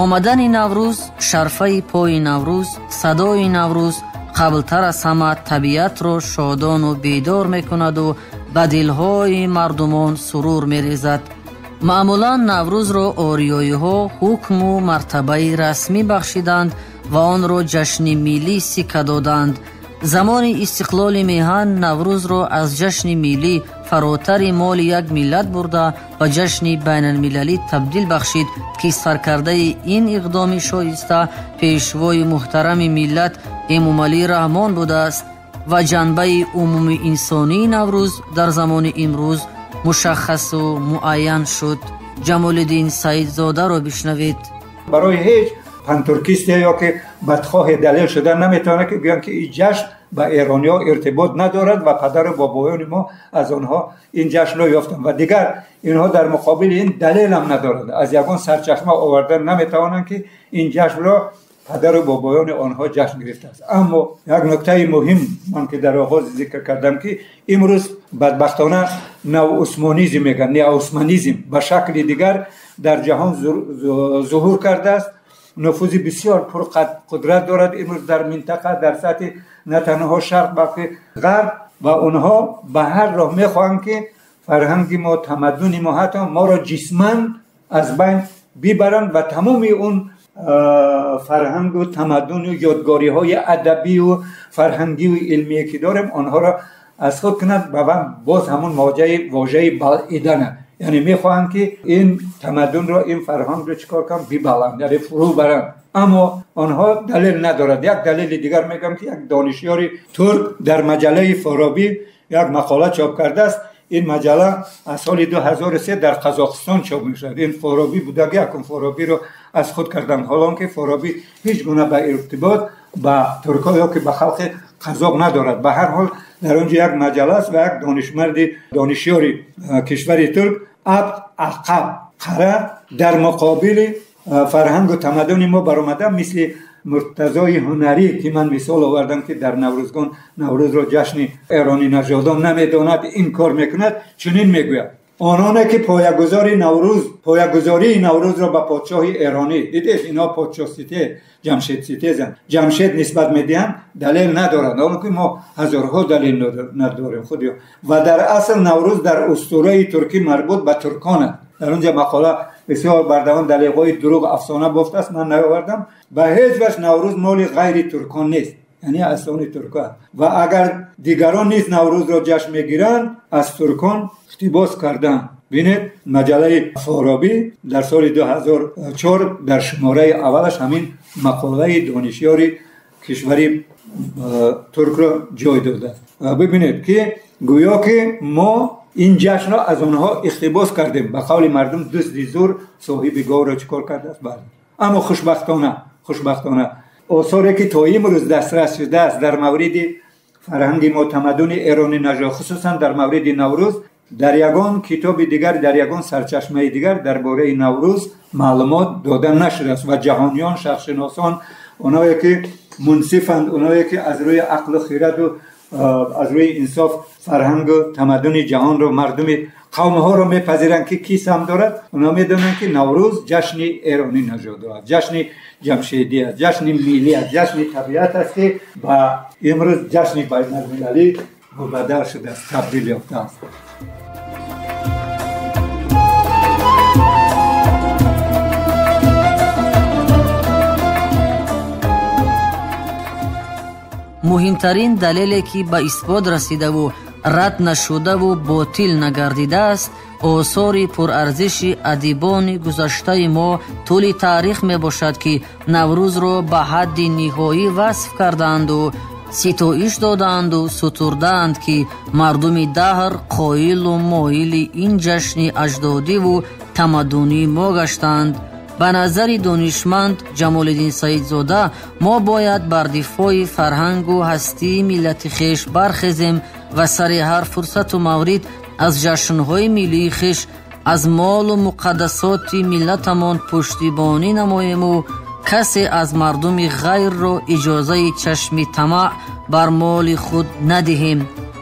Омадани Наврӯз, шарфаи пои Наврӯз, садои Наврӯз қаблтар аз ҳама табиатро шодону бедор мекунаду ба дилҳои мардумон сурур мерезад. Маъмулан Наврӯзро ориёиҳо ҳукму мартабаи расмӣ бахшиданд ва онро ҷашни миллӣ сикка доданд. Замони истиқлоли меҳан Наврӯзро аз ҷашни миллӣ фаротари моли як миллат бурда ба ҷашни байналмилалӣ табдил бахшид, ки саркардаи ин иқдоми шоиста пешвои муҳтарами миллат Эмомалӣ Раҳмон будааст ва ҷанбаи умумиинсонии Наврӯз дар замони имрӯз мушаххасу муайян шуд. Ҷамолиддин Саидзодаро бишнавед. Барои ҳеҷ пантуркисте ё ки бадхоҳе далел шуда наметавонад ки гӯянд ки ин ҷашн ба эрониҳо иртибот надорад ва падару бобоёни мо аз онҳо ин ҷашнро ёфтанд ва дигар инҳо дар муқобили ин далел ҳам надоранд, аз ягон сарчашма овардан наметавонанд ки ин ҷашнро падару бобоёни онҳо ҷашн гирифтааст. Аммо як нуктаи муҳим ман ки дар оғоз зикр кардам ки имрӯз бадбахтона навусмонизм мегӯянд, неосманизм ба шакли дигар дар ҷаҳон зуҳур кардааст, нуфузи бисёр пурқудрат дорад имрӯз дар минтақа, дар сатҳи на танҳо шарқ балки ғарб, ва онҳо ба ҳар роҳ мехоҳанд ки фарҳанги мо, тамаддуни мо, ҳатто моро ҷисман аз байн бибаранд ва тамоми он фарҳангу тамаддуну ёдгориҳои адабию фарҳангию илмие ки дорем онҳоро аз худ кунанд ва боз ҳамон вожаи балъидана, яъне мехоҳанд ки ин тамаддунро, ин фарҳангро чӣ кор кунанд? Бибаланд, яъне фурӯ баранд. Аммо онҳо далел надорад. Як далели дигар мегӯям ки як донишёри турк дар маҷаллаи Форобӣ як мақола чоп кардааст. Ин маҷалла аз соли 2003 дар Қазоқистон чоп мешавад. Ин Форобӣ будаги, акун Форобиро аз худ карданд, ҳолон ки Форобӣ ҳеҷ гуна ба иртибот ба туркҳо ё ки ба халқи қазоқ надорад. Ба ҳар ҳол дар он ҷо як маҷалла аст ва як донишмарди донишёри кишвари турк Абд Ақаб Қара дар муқобили фарҳангу тамаддуни мо баромада, мисли Муртазои ҳунарӣ ки ман мисол овардам ки дар Наврӯзгон Наврӯзро ҷашни эронӣ нажодон намедонад, инкор мекунад, чунин мегӯяд: ононе ки поягузории Наврӯзро ба подшоҳи эронӣ, дидед инҳо подшоҳсите, ҷамшедситезанд, Ҷамшед нисбат медиҳанд, далел надоранд, ҳоло ки мо ҳазорҳо далел надорем худ. Ва дар асл Наврӯз дар устураи туркӣ марбут ба туркон аст. Дар он ҷо мақола бисёр бардавон далелҳои дурӯғ афсона бофтааст, ман наовардам. Ба ҳеҷ ваҷҳ Наврӯз моли ғайри туркон нест, яъне аз они туркҳо аст. Ва агар дигарон низ Наврӯзро ҷашн мегиранд, аз туркон иқтибос карданд. Бинед, маҷаллаи Форобӣ дар соли 2004 дар шумораи аввалаш ҳамин мақолаи донишёри кишвари туркро ҷой додааст. Бибинед ки гӯё ки мо ин ҷашнро аз онҳо иқтибос кардем. Ба қавли мардум дузди зур соҳиби говро чӣ кор кардааст? Бале. Аммо хушбахтона осоре ки то имрӯз дастрас шудааст дар мавриди фарҳанги мо, тамаддуни эронӣ нажод, хусусан дар мавриди Наврӯз, дар ягон китоби дигар, дар ягон сарчашмаи дигар дар бораи Наврӯз маълумот дода нашудааст ва ҷаҳониён, шарқшиносон, оное ки мунсифанд, оное ки аз рӯи ақлу хираду аз рӯи инсоф фарҳангу тамаддуни ҷаҳонро, мардуми қавмҳоро мепазиранд ки ки сам дорад, онҳо медонанд ки Наврӯз ҷашни эронӣ нажод аст, ҷашни ҷамшедӣ аст, ҷашни миллӣ аст, ҷашни табиат аст ки ба имрӯз ҷашни байналмилалӣ мубаддал шудааст, табдил ёфтааст. Муҳимтарин далеле ки ба исбот расидаву рад нашудаву ботил нагардидааст, осори пурарзиши адибони гузаштаи мо тӯли таърих мебошад ки Наврӯзро ба ҳадди ниҳоӣ васф кардаанду ситоиш додаанду сутурдаанд ки мардуми даҳр қоилу моили ин ҷашни аҷдодиву тамаддунии мо гаштаанд. Ба назари донишманд Ҷамолиддин Саидзода мо бояд бар дифои фарҳангу ҳастии миллати хеш бархезем ва сари ҳар фурсату маврид аз ҷашнҳои миллии хеш, аз молу муқаддасоти миллатамон пуштибонӣ намоему касе аз мардуми ғайрро иҷозаи чашми тамаъ бар моли худ надиҳем.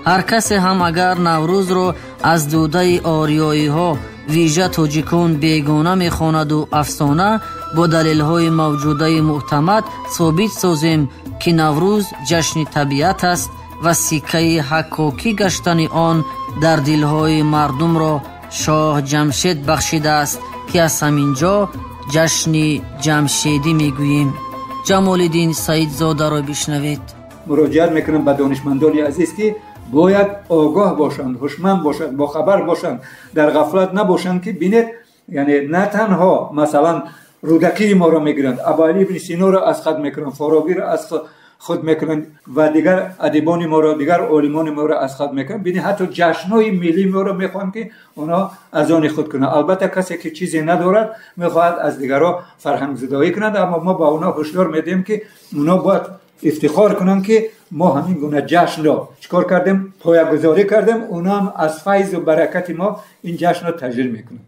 Ҳар касе ҳам агар Наврӯзро аз дудаи ориёиҳо вижа тоҷикон бегона мехонаду афсона, бо далелҳои мавҷудаи мӯътамад собит созем, ки Наврӯз ҷашни табиат аст ва сиккаи ҳаккокӣ гаштани он дар дилҳои мардумро шоҳ Ҷамшед бахшидааст, ки аз ҳамин ҷо ҷашни ҷамшедӣ мегӯем. Ҷамолиддин Саидзодаро бишнавед. Муроҷиат мекунам ба донишмандони азиз, ки бояд огоҳ бошанд, ҳушманд бошанд, бохабар бошанд, дар ғафлат набошанд, ки бинед, яъне на танҳо масалан Рӯдакии моро мегиранд, Абуалӣ ибни Синоро аз хат мекунанд, Форобиро аз худ мекунанд ва дигар адибони моро, дигар олимони моро аз хат мекунанд. Бинед, ҳатто ҷашнҳои миллии моро мехоҳанд, ки онҳо аз они худ кунанд. Албатта касе ки чизе надорад мехоҳад аз дигарҳо фарҳангзудоӣ кунад, аммо мо ба онҳо ҳушдор медиҳем, ки онҳо бояд ифтихор кунанд, ки мо ҳамин гуна ҷашнро чикор кардем, поягузорӣ кардем, онҳо ҳам аз файзу баракати мо ин ҷашнро таҷлил мекунанд.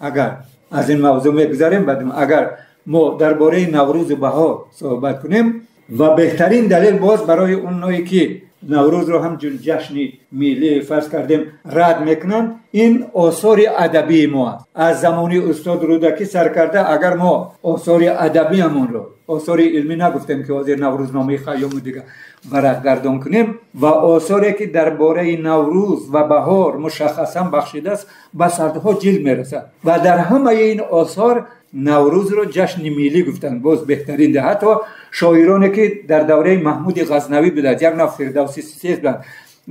Агар аз ин мавзӯъ мегузарем, баъд агар мо дар бораи Наврӯзу баҳор суҳбат кунем, ва беҳтарин далел боз барои онҳое ки Наврӯзро ҳамчун ҷашни миллӣ фарз кардем рад мекунанд, ин осори адабии мо аст. Аз замони устод Рӯдакӣ сар карда, агар мо осори адабиамонро, осори илмӣ нагуфтем, ки ҳозир Наврӯзномаи Хайёму дигар варақ гардон кунем, ва осоре ки дар бораи Наврӯз ва баҳор мушаххасан бахшидааст ба садҳо ҷилд мерасад ва дар ҳамаи ин осор Наврӯзро ҷашни миллӣ гуфтанд. Боз беҳтарин ҳатто шоироне ки дар давраи Маҳмуди Ғазнавӣ буданд, як нав Фирдавсӣ буданд,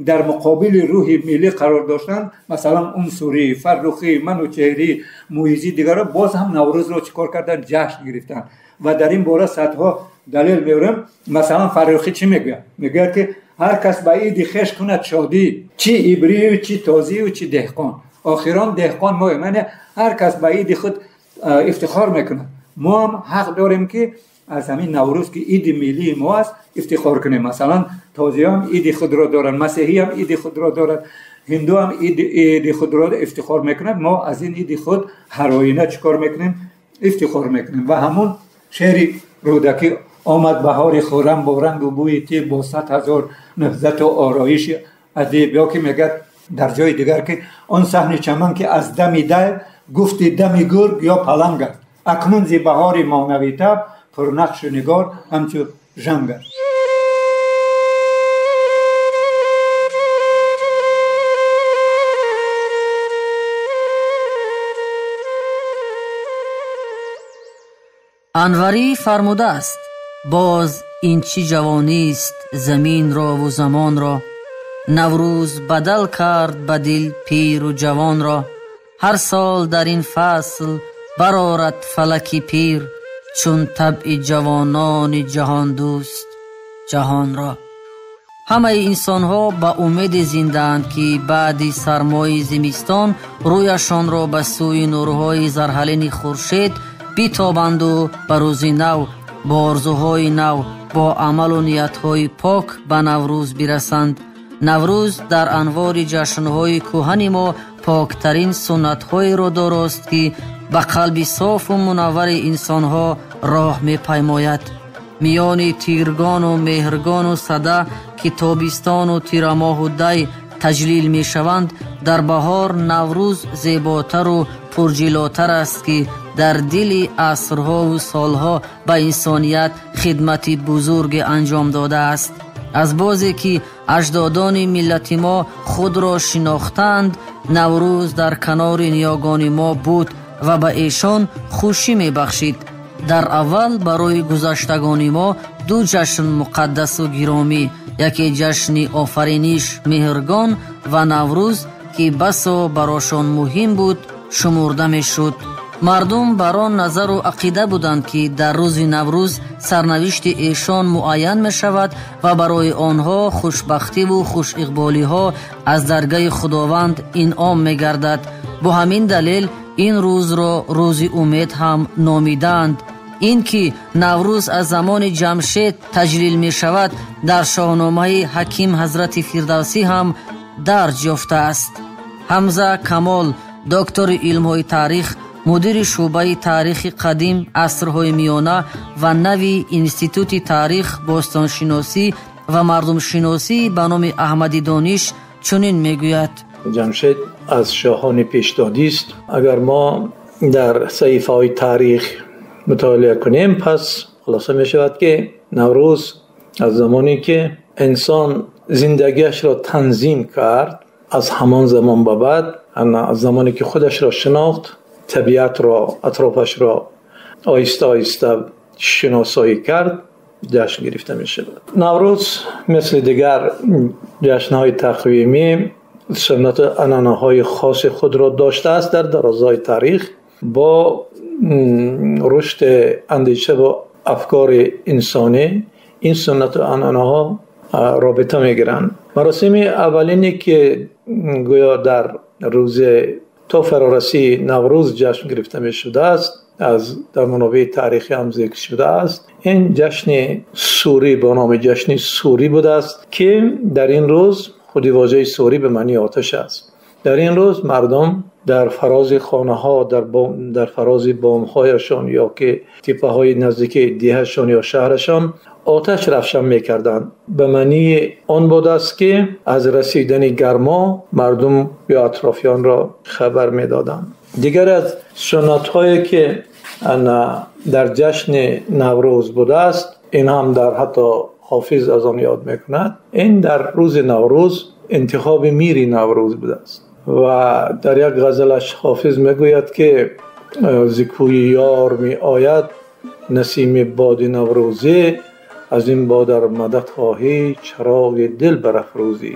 дар муқобили рӯҳи миллӣ қарор доштанд, масалан Унсурӣ, Фаррухӣ, Манучеҳрӣ, Муизӣ, дигарро боз ҳам Наврӯзро чӣ кор карданд? Ҷашн гирифтанд. Ва дар ин бора садҳо далел меорем. Масалан Фаррухӣ чӣ мегӯяд? Мегӯяд ки ҳар кас ба иди хеш кунад шодӣ, чӣ ибрию чӣ тозию чӣ деҳқон. Охирон деҳқон моем, яъне ҳар кас ба иди худ ифтихор мекунад. Мо ҳам ҳақ дорем, ки аз ҳамин Наврӯз, ки иди миллии мо аст, ифтихор кунем. Масалан тозиҳо ҳам иди худро доранд, масеҳӣ ҳам иди худро дорад, ҳинду ҳам иди худро ифтихор мекунад. Мо аз ин иди худ ҳар оина чӣ кор мекунем? Ифтихор мекунем. Ва ҳамун шеъри Рӯдакӣ: омад баҳори хуррам бо рангу бӯи тиб, бо 100 000 наҳзату ороиши адиб. Ё ки мегӯяд дар ҷои дигар, ки он саҳни чаман ки аз дами дай гуфти дами гург ё паланг аст, акнун зи баҳори монавитаб пурнақшу нигор ҳамчу жанг аст. Анварӣ фармудааст: боз ин чӣ ҷавонист заминро ву замонро, Наврӯз бадал кард ба дил пиру ҷавонро. Ҳар сол дар ин фасл барорад фалаки пир, чун табъи ҷавонони ҷаҳондӯст ҷаҳонро. Ҳамаи инсонҳо ба умеде зиндаанд, ки баъди сармои зимистон рӯяшонро ба сӯи нурҳои зарҳалини хуршед битобанду ба рӯзи нав, бо орзуҳои нав, бо амалу ниятҳои пок ба Наврӯз бирасанд. Наврӯз дар анвори ҷашнҳои кӯҳани мо поктарин суннатҳоеро дорост, ки ба қалби софу мунаввари инсонҳо роҳ мепаймояд. Миёни тиргону меҳргону сада, ки тобистону тирамоҳу дай таҷлил мешаванд, дар баҳор Наврӯз зеботару пурҷилотар аст, ки дар дили асрҳову солҳо ба инсоният хидмати бузурге анҷом додааст. Аз бозе ки аҷдодони миллати мо худро шинохтанд, Наврӯз дар канори ниёгони мо буд ва ба эшон хушӣ мебахшид. Дар аввал барои гузаштагони мо ду ҷашн муқаддасу гиромӣ, яке ҷашни офариниш Меҳргон ва Наврӯз, ки басо барошон муҳим буд, шумурда мешуд. Мардум бар он назару ақида буданд, ки дар рӯзи Наврӯз сарнавишти эшон муайян мешавад ва барои онҳо хушбахтиву хушиқболиҳо аз даргаи Худованд инъом мегардад. Бо ҳамин далел ин рӯзро рӯзи умед ҳам номидаанд. Ин ки Наврӯз аз замони Ҷамшед таҷлил мешавад, дар Шоҳномаи ҳаким ҳазрати Фирдавсӣ ҳам дарҷ ёфтааст. Ҳамза Камол, доктори илмҳои таърих, мудири шӯъбаи таърихи қадим, асрҳои миёна ва нави Институти таърих, бостоншиносӣ ва мардумшиносӣ ба номи Аҳмади Дониш чунин мегӯяд. Ҷамшед аз шоҳони пешдодӣ аст. Агар мо дар саҳифаҳои таърих мутолиа кунем, пас хулоса мешавад, ки Наврӯз аз замоне ки инсон зиндагиашро танзим кард, аз ҳамон замон ба баъд, аз замоне ки худашро шинохт, табиатро, атрофашро оҳиста оҳиста шиносоӣ кард, ҷашн гирифта мешавад. Наврӯз мисли дигар ҷашнҳои тақвимӣ суннату анъанаҳои хоси худро доштааст. Дар дарозои таърих бо рушди андеша ва афкори инсонӣ ин суннату анъанаҳо робита мегиранд. Маросими аввалине ки гӯё дар рӯзи то фарорасии Наврӯз ҷашн гирифта мешудааст, аз дар манобеи таърихӣ ҳам зикр шудааст, ин ҷашни сурӣ бо номи ҷашни сурӣ будааст, ки дар ин рӯз худи вожаи сурӣ ба маънии оташ аст. Дар ин рӯз мардум дар фарози хонаҳо, дар фарози бомҳояшон ё ки теппаҳои наздики деҳашон ё шаҳрашон оташ равшан мекарданд. Ба маънии он будааст, ки аз расидани гармо мардум ё атрофиёнро хабар медоданд. Дигар аз суннатҳое ки дар ҷашни Наврӯз будааст, ин ҳам дар ҳатто Ҳофиз аз он ёд мекунад, ин дар рӯзи Наврӯз интихоби мири Наврӯз будааст ва дар як ғазалаш Ҳофиз мегӯяд, ки зи кӯи ёр меояд насими боди наврӯзӣ, аз ин бод ар мадад хоҳӣ чароғи дил барафрӯзӣ.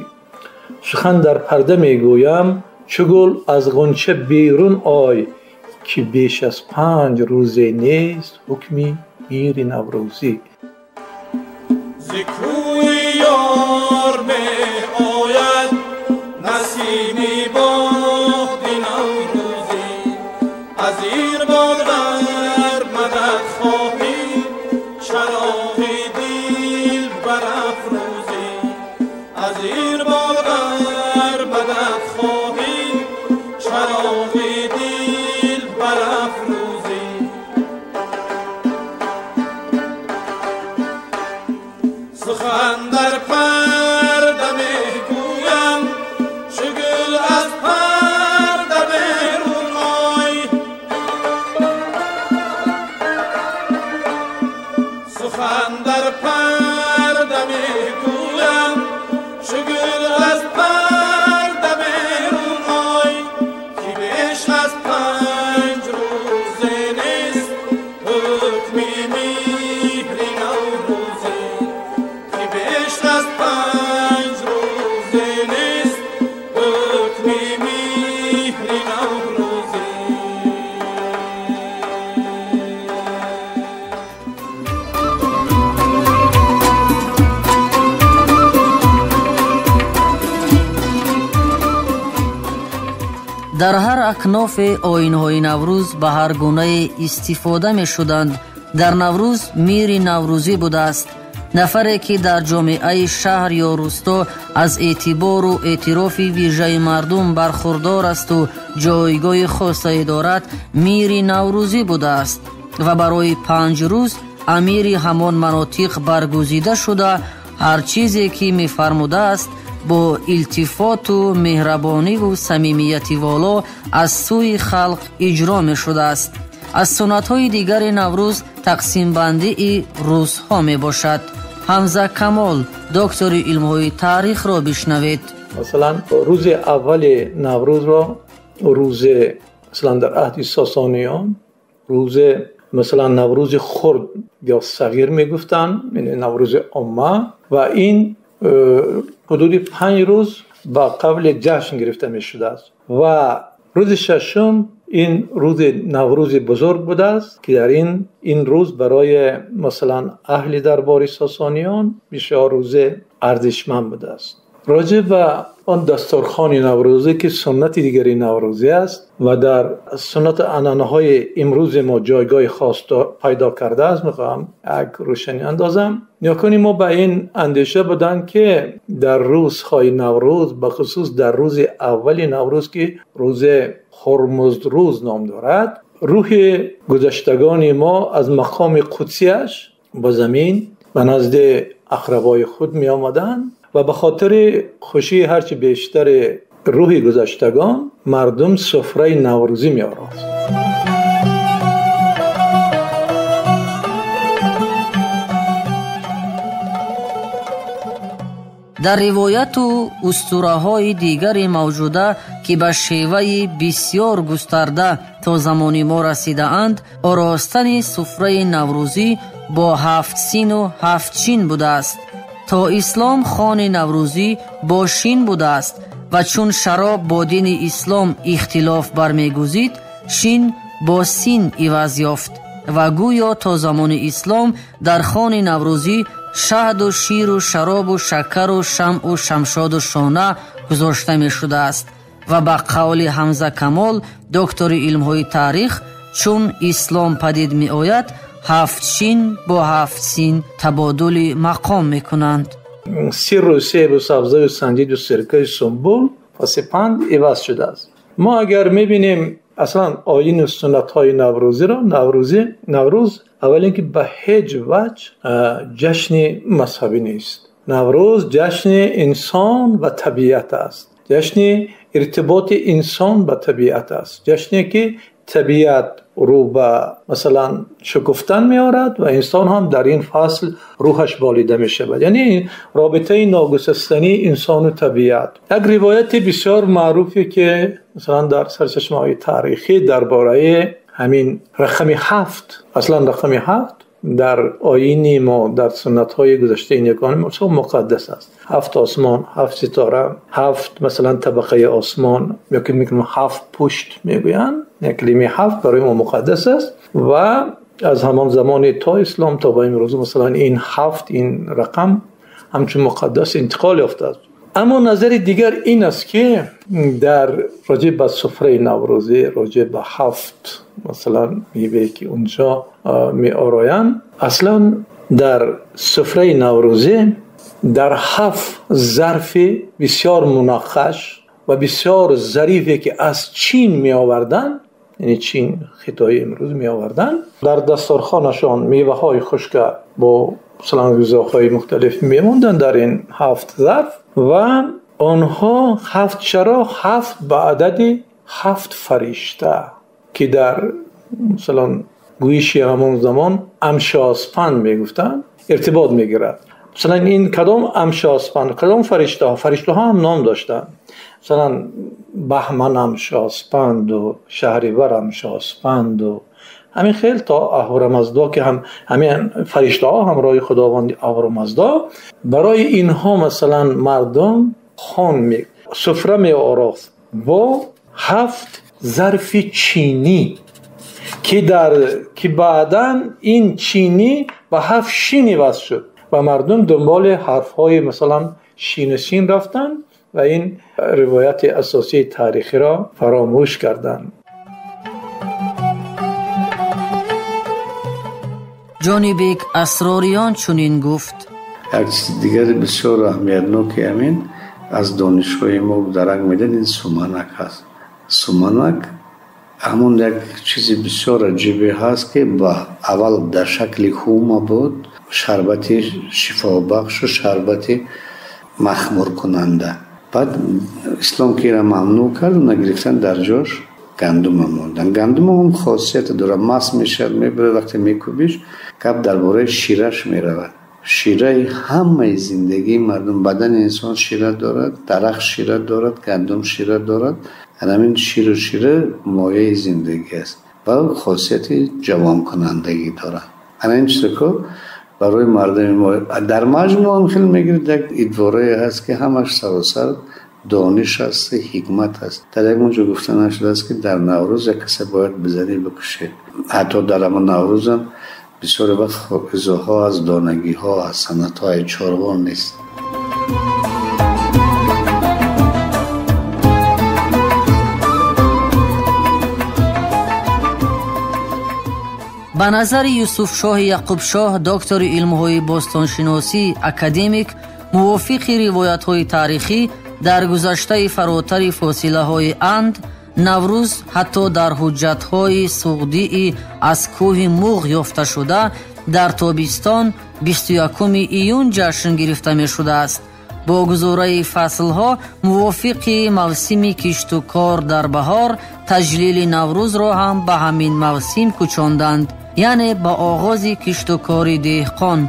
Сухан дар парда мегӯям чу гул аз ғунча берун ой, ки беш аз 5 рӯзе нест ҳукми мири наврӯзӣ. Зи кӯи ёр меояд насими боди наврӯзӣ, аз ин бод ар мадад хоҳӣ чароғи дил барафрӯзӣ, аз ин бод ар мадад хоҳӣ чароғи дил барафрӯзӣ. Сухан дар парда мегӯям чу гул аз парда берун ой, сухан дар парда мегӯям чу гул аз парда берун ой, ки беш аз 5 рӯзе нест ҳукми меҳри наврӯзӣ, ки беш аз 5 рӯзе нест ҳукми меҳри наврӯзӣ. Дар ҳар акнофе оинҳои Наврӯз ба ҳар гунае истифода мешуданд. Дар Наврӯз мири наврӯзӣ будааст, нафаре ки дар ҷомеаи шаҳр ё рӯсто аз эътибору эътирофи вижаи мардум бархурдор асту ҷойгоҳи хосае дорад, мири наврӯзӣ будааст ва барои 5 рӯз амири ҳамон манотиқ баргузида шуда, ҳар чизе ки мефармудааст бо илтифоту меҳрабониву самимияти воло аз сӯи халқ иҷро мешудааст. Аз суннатҳои дигари Наврӯз тақсимбандии рӯзҳо мебошад. Ҳамза Камол, доктори илмҳои таърихро бишнавед. Масалан, рӯзи аввали Наврӯзро рӯзи, масалан, дар аҳди Сосониён рӯзи, масалан, Наврӯзи хурд ё сағир мегуфтанд, яъне Наврӯзи омма, ва ин ҳудуди 5 рӯз ба қавли ҷашн гирифта мешудааст ва рӯзи шашум ин рӯзи Наврӯзи бузург будааст, ки дар ин рӯз барои масалан аҳли дарбори Сосониён бисёр рӯзи арзишманд будааст. Роҷеъ ба он дастурхони наврӯзӣ ки суннати дигари наврӯзӣ аст ва дар суннату анъанаҳои имрӯзи мо ҷойгоҳи хос пайдо кардааст, мехоҳам як рӯшанӣ андозам. Ниёкони мо ба ин андеша буданд, ки дар рӯзҳои Наврӯз, ба хусус дар рӯзи аввали Наврӯз, ки рӯзи Ҳурмузрӯз ном дорад, рӯҳи гузаштагони мо аз мақоми қудсияш ба замин ба назди ақрабои худ меомаданд ва ба хотири хушии ҳарчи бештари рӯҳи гузаштагон мардум сфраи наврӯзӣ меорост. Дар ривояту устураҳои дигари мавҷуда, ки ба шеваи бисёр густарда то замони мо расидаанд, оростани суфраи наврӯзӣ бо ҳафт сину ҳафт чин будааст. То ислом хони наврӯзӣ бо шин будааст ва чун шароб бо дини ислом ихтилоф бармегузид, шин бо син иваз ёфт ва гӯё то замони ислом дар хони наврӯзӣ шаҳду ширу шаробу шакару шамъу шамшоду шона гузошта мешудааст ва ба қавли Ҳамза Камол, доктори илмҳои таърих, чун ислом падид меояд, ҳафт шин бо ҳафт син табодули мақом мекунанд. Сиру себу сабзаю санҷиду сиркаи сумбул ва сипанд иваз шудааст. Мо агар мебинем аслан оину суннатҳои наврӯзиро, наврӯз аввал ин ки ба ҳеҷ ваҷҳ ҷашни мазҳабӣ нест. Наврӯз ҷашни инсон ва табиат аст, ҷашни иртиботи инсон ба табиат аст, ҷашне ки табиат рӯ ба масалан шукуфтан меорад ва инсон ҳам дар ин фасл рӯҳаш болида мешавад. Яъне робитаи ногусастании инсону табиат. Як ривояти бисёр маъруфе ки масалан дар сарчашмаҳои таърихӣ дар бораи ҳамин рақами ҳафт, аслан рақами ҳафт дар оини мо, дар суннатҳои гузаштаи некони мо бисёр муқаддас аст. Ҳафт осмон, ҳафт ситора, ҳафт масалан табақаи осмон, ё ки мегӯем ҳафт пушт мегӯянд. Як калимаи ҳафт барои мо муқаддас аст ва аз ҳамон замони то ислом то ба имрӯз масалан ин ҳафт, ин рақам ҳамчун муқаддас интиқол ёфтааст. Аммо назари дигар ин аст ки дар роҷеъ ба суфраи наврӯзӣ, роҷеъ ба ҳафт масалан мевае ки унҷо меороянд, аслан дар суфраи наврӯзӣ дар ҳафт зарфи бисёр мунаққаш ва бисёр зарифе ки аз Чин меоварданд, яъне Чин Хитои имрӯз меоварданд, дар дастархонашон меваҳои хушка бо масалан ғизоҳои мухталиф мемонданд дар ин ҳафт зарф ва онҳо ҳафт чароғ, ҳафт ба адади ҳафт фаришта ки дар масалан гӯиши ҳамон замон амшоспанд мегуфтанд, иртибот мегирад. Масалан ин кадом амшоспанд, кадом фариштаҳо? Фариштаҳо ҳам ном доштанд. Масалан Баҳман амшоспанду Шаҳривар амшоспанду ҳамин хел то Аҳурамаздо ки ҳам ҳамин фариштаҳо ҳамроҳи Худованди Аҳурамаздо. Барои инҳо масалан мардум хон суфра меорост бо ҳафт зарфи чинӣ ки баъдан ин чинӣ ба ҳафт шин иваз шуд ва мардум дунболи ҳарфҳои масалан шину син рафтанд ва ин ривояти асосии таърихиро фаромӯш карданд. Ҷонибек Асрориён чунин гуфт: як чизи дигари бисёр аҳамиятноки ҳамин аз донишҳои мо дарак медиҳад, ин суманак аст. Суманак ҳамон як чизи бисёр аҷибе ҳаст ки ба аввал дар шакли ҳума буд, шарбати шифобахшу шарбати махмуркунанда. Баъд ислом ки инро мамнӯъ кард, она гирифтан дар ҷош гандума мондан. Гандума ҳам хосияте дорад, маст мешавад, мебарад, вақте мекӯбиш гап дар бораи шираш меравад. Шираи ҳамаи зиндагии мардум, бадани инсон шира дорад, дарахт шира дорад, гандум шира дорад. Ҳамин ширу шира мояи зиндагӣ аст ва хосияти ҷавонкунандагӣ дорад. Ана ин чизҳо барои мардуми мо дар маҷмӯъ ҳам хеле мегирад, як идворае ҳаст ки ҳамаш саросар дониш аст, ҳикмат аст. Дар як онҷо гуфта нашудааст ки дар Наврӯз як касе бояд бизанӣ бикушӣ. Ҳатто дар ҳамон Наврӯзам бисёр вақт ғизоҳо аз донагиҳо, аз санъатҳои чорво нест. Ба назари Юсуфшоҳи Яқубшоҳ, доктори илмҳои бостоншиносӣ, академик, мувофиқи ривоятҳои таърихӣ, дар гузаштаи фаротари фосилаҳои Анд, Наврӯз ҳатто дар ҳуҷҷатҳои суғдии аз кӯҳи Муғ ёфташуда дар тобистон 21 июн ҷашн гирифта мешудааст. Бо гузораи фаслҳо мувофиқи мавсими кишту кор дар баҳор таҷлили Наврӯзро ҳам ба ҳамин мавсим кӯчонданд, яъне ба оғози киштукори деҳқон.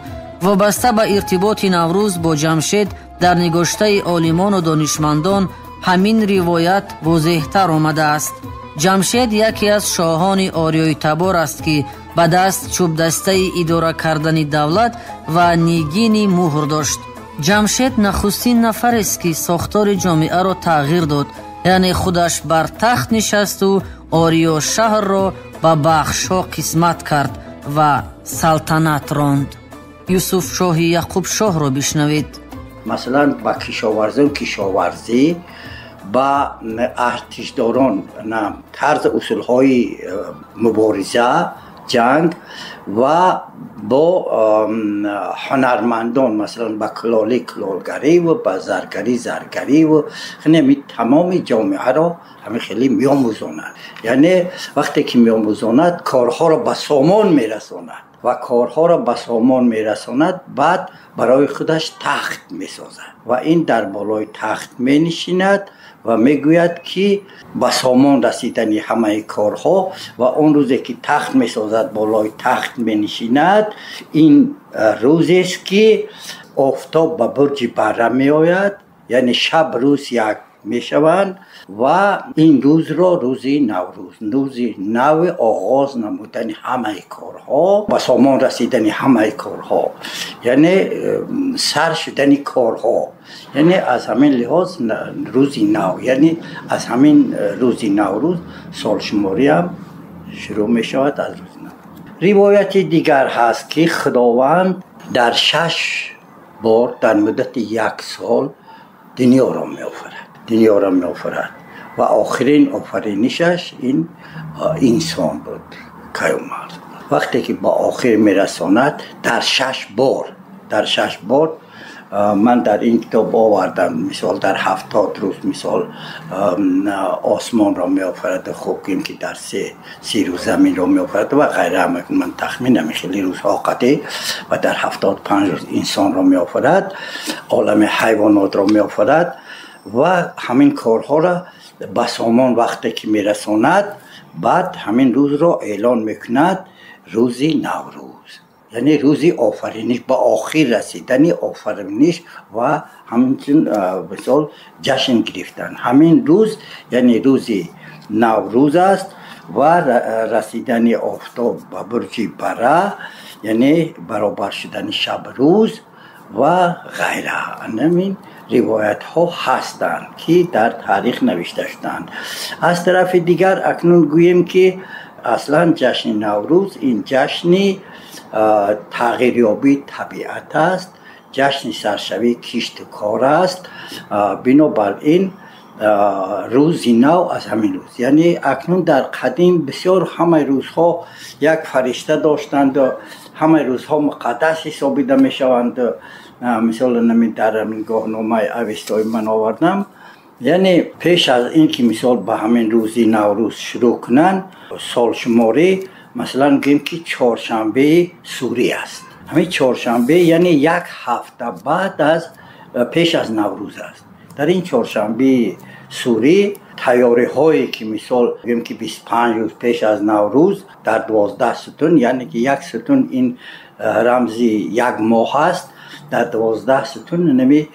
Вобаста ба иртиботи Наврӯз бо Ҷамшед дар нигоштаи олимону донишмандон ҳамин ривоят возеҳтар омадааст. Ҷамшед яке аз шоҳони ориёитабор аст, ки ба даст чӯбдастаи идора кардани давлат ва нигини муҳр дошт. Ҷамшед нахустин нафарест, ки сохтори ҷомеаро тағйир дод, яъне худаш бар тахт нишасту Ориёшаҳрро ба бахшҳо қисмат кард ва салтанат ронд. Юсуфшоҳи Яқубшоҳро бишнавед. Масалан, ба кишоварзон кишоварзӣ, ба артишдорон тарз усулҳои мубориза, ҷанг ва бо ҳунармандон, масалан ба кулолӣ кулолгарӣ ва ба заргарӣ заргарӣ ва ҳамин тамоми ҷомеаро ҳамин хеле меомӯзонад. Яъне вақте ки меомӯзонад, корҳоро ба сомон мерасонад ва корҳоро ба сомон мерасонад, баъд барои худаш тахт месозад ва ин дар болои тахт менишинад ва мегӯяд, ки ба сомон расидани ҳамаи корҳо. Ва он рӯзе ки тахт месозад, болои тахт менишинад, ин рӯзест, ки офтоб ба бурҷи Бара меояд, яъне шаб рӯз як мешаванд ва ин рӯзро рӯзи Наврӯз, рӯзи нави оғоз намудани ҳамаи корҳо, ба сомон расидани ҳамаи корҳо, яъне сар шудани корҳо, яъне аз ҳамин лиҳоз рӯзи нав, яъне аз ҳамин рӯзи Наврӯз солшумориам шурӯъ мешавад аз рӯзи нав. Ривояти дигар ҳаст, ки Худованд дар 6 бор дар муддати як сол дунёро меофарад, дунёро меофарад ва охирин офаринишаш ин инсон буд, Каюмарс. Вақте ки ба охир мерасонад, дар 6 бор, дар 6 бор ман дар ин китоб овардам, мисол дар 70 рӯз мисол осмонро меофарад, хуб гӯем ки дар 30 рӯз заминро меофарад ва ғайра. Ман тахминам хеле рӯзҳо қатъӣ, ва дар 75 рӯз инсонро меофарад, олами ҳайвонотро меофарад ва ҳамин корҳоро ба сомон вақте ки мерасонад, баъд ҳамин рӯзро эълон мекунад рӯзи Наврӯз, яъне рӯзи офариниш, ба охир расидани офариниш ва ҳамчун мисол ҷашн гирифтан. Ҳамин рӯз яъне рӯзи Наврӯз аст ва расидани офтоб ба бурҷи Бара, яъне баробар шудани шаб рӯз ва ғайра. Ҳамин ривоятҳо ҳастанд, ки дар таърих навишта шуданд. Аз тарафи дигар акнун гӯем, ки аслан ҷашни Наврӯз ин ҷашни тағйирёбии табиат аст, ҷашни саршавии кишту кор аст. Бинобар ин рӯзи нав аз ҳамин рӯз, яъне акнун дар қадим бисёр ҳамаи рӯзҳо як фаришта доштанд, ҳамаи рӯзҳо муқаддас ҳисобида мешаванд. Мисол дар гоҳномаи Авестои ман овардам, яъне пеш аз ин ки мисол ба ҳамин рӯзи Наврӯз шурӯъ кунанд солшуморӣ, масалан гӯем ки чоршанбеи сурӣ аст. Ҳамин чоршанбе яъне як ҳафта баъд аз пеш аз Наврӯз аст. Дар ин чоршанбеи сурӣ тайёриҳое ки мисол гӯем ки 25 рӯз пеш аз Наврӯз дар 12 сутун, яъне ки як сутун ин рамзи як моҳ аст, дар 12 сутун нами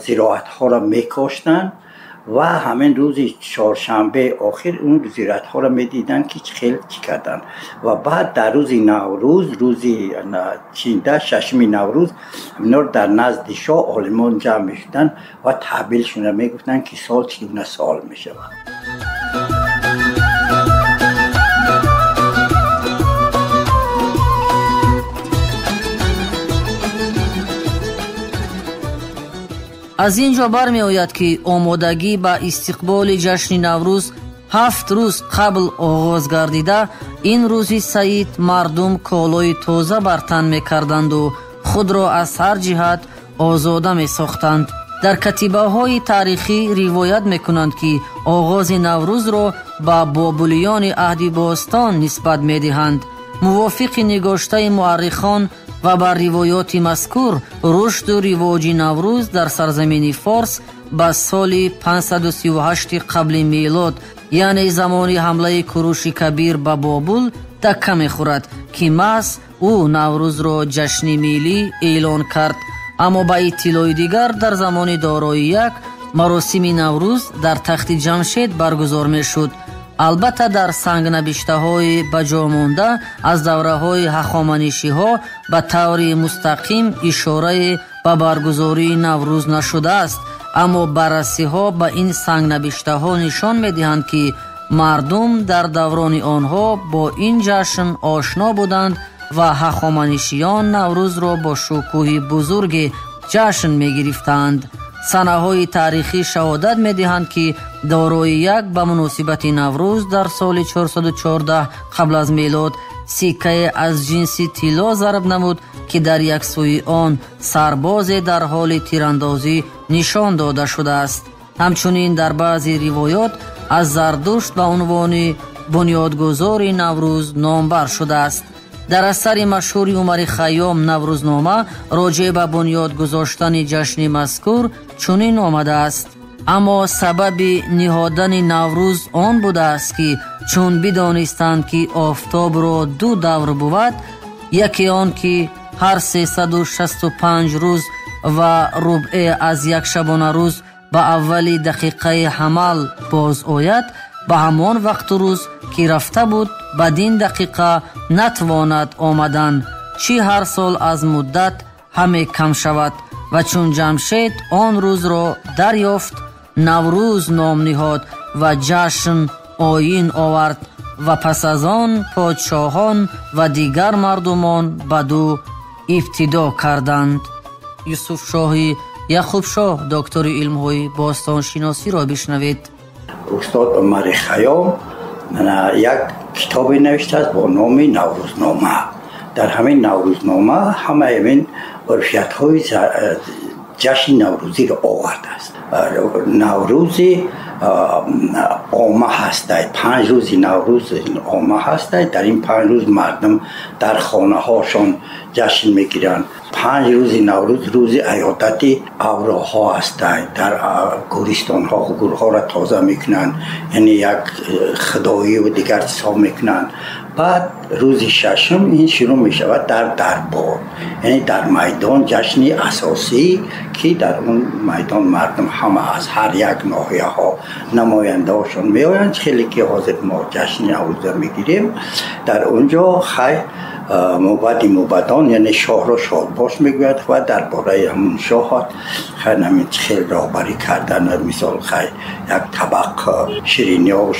зироатҳоро мекоштанд ва ҳамин рӯзи чоршанбе охир он зироатҳоро медиданд, ки хел чӣ карданд. Ва баъд дар рӯзи Наврӯз, рӯзи чинда шашуми Наврӯз, ҳаминҳоро дар назди шоҳ олимон ҷамъ мешуданд ва таҳбилшонро мегуфтанд, ки сол чӣ гуна сол мешавад. Аз ин ҷо бармеояд, ки омодагӣ ба истиқболи ҷашни Наврӯз 7 рӯз қабл оғоз гардида, ин рӯзи саид мардум колои тоза бар тан мекарданду худро аз ҳар ҷиҳат озода месохтанд. Дар катибаҳои таърихӣ ривоят мекунанд, ки оғози Наврӯзро ба бобулиёни аҳди бостон нисбат медиҳанд. Мувофиқи нигоштаи муаррихон و بر روایات مذکور رشد و رواج نوروز در سرزمین فارس به سال 538 قبل میلاد، یعنی زمان حمله کوروش کبیر به بابل تکه می‌خورد که محض او نوروز را جشن ملی اعلان کرد. اما به اطلاع دیگر در زمان دارای یک مراسم نوروز در تخت جمشید برگزار می‌شد. البته در سنگ نبشته‌های به جا مانده از دوره‌های هخامنشی‌ها به طور مستقیم اشاره به برگزاری نوروز نشده است، اما بررسی‌ها به این سنگ نبشته‌ها نشان می‌دهند که مردم در دوران آنها با این جشن آشنا بودند و هخامنشیان نوروز را با شکوه بزرگ جشن می‌گرفتند. سنه‌های تاریخی شهادت می‌دهند که دارای یک به مناسبت نوروز در سال 414 قبل از میلاد سکه از جنس طلا ضرب نمود که در یک سوی آن سرباز در حال تیراندازی نشان داده شده است. همچنین در بعضی روایات از زردشت به عنوان بنیادگذار نوروز نامبر شده است. در اثر مشهور عمر خیام نوروزنامه راجع به بنیاد گذاشتن جشن مذکور چنین آمده است: اما سبب نهادن نوروز آن بوده است که چون بدانستند که آفتاب را دو دور بود، یکی آن که هر 365 روز و ربع از یک شبانه روز به اول دقیقه حمل باز آید، به همان وقت روز که رفته بود بدین دقیقه نتواند آمدن، چی هر سال از مدت همه کم شود. و چون جمشید آن روز را دریافت، نوروز نام نهاد و جشن آیین آورد و پس از آن پادشاهان و دیگر مردمان بدو ابتدا کردند. یوسف شاهی یعقوب شاه، دکتر علم‌های باستانشناسی را بشنوید. استاد عمر خیام یک کتابی نوشته است با نام نوروزنامه. در همین نوروزنامه همه این عرفیت‌های جشن نوروزی را آورده است. نوروز عامه هست، 5 روز نوروز عامه هست. در این 5 روز مردم در خانه هاشون جشن میگیرند. 5 روز نوروز روز عیادت اوراها هست. در گورستان ها گورها را تازه میکنند، یعنی یک خدایی و دیگر چیزها میکنند. بعد روز ششم این شروع می شود در دربار، یعنی در میدان جشن اساسی که در اون میدان مردم همه از هر یک ناحیه ها نماینده هاشون می آیند. خیلی که حاضر ما جشن نوروز میگیریم در اونجا خیر موبد موبدان، یعنی شاه را شادباش میگوید و درباره همون شاه خیر همین خیلی راهبری کردن، مثال خیر یک طبق شیرینی ها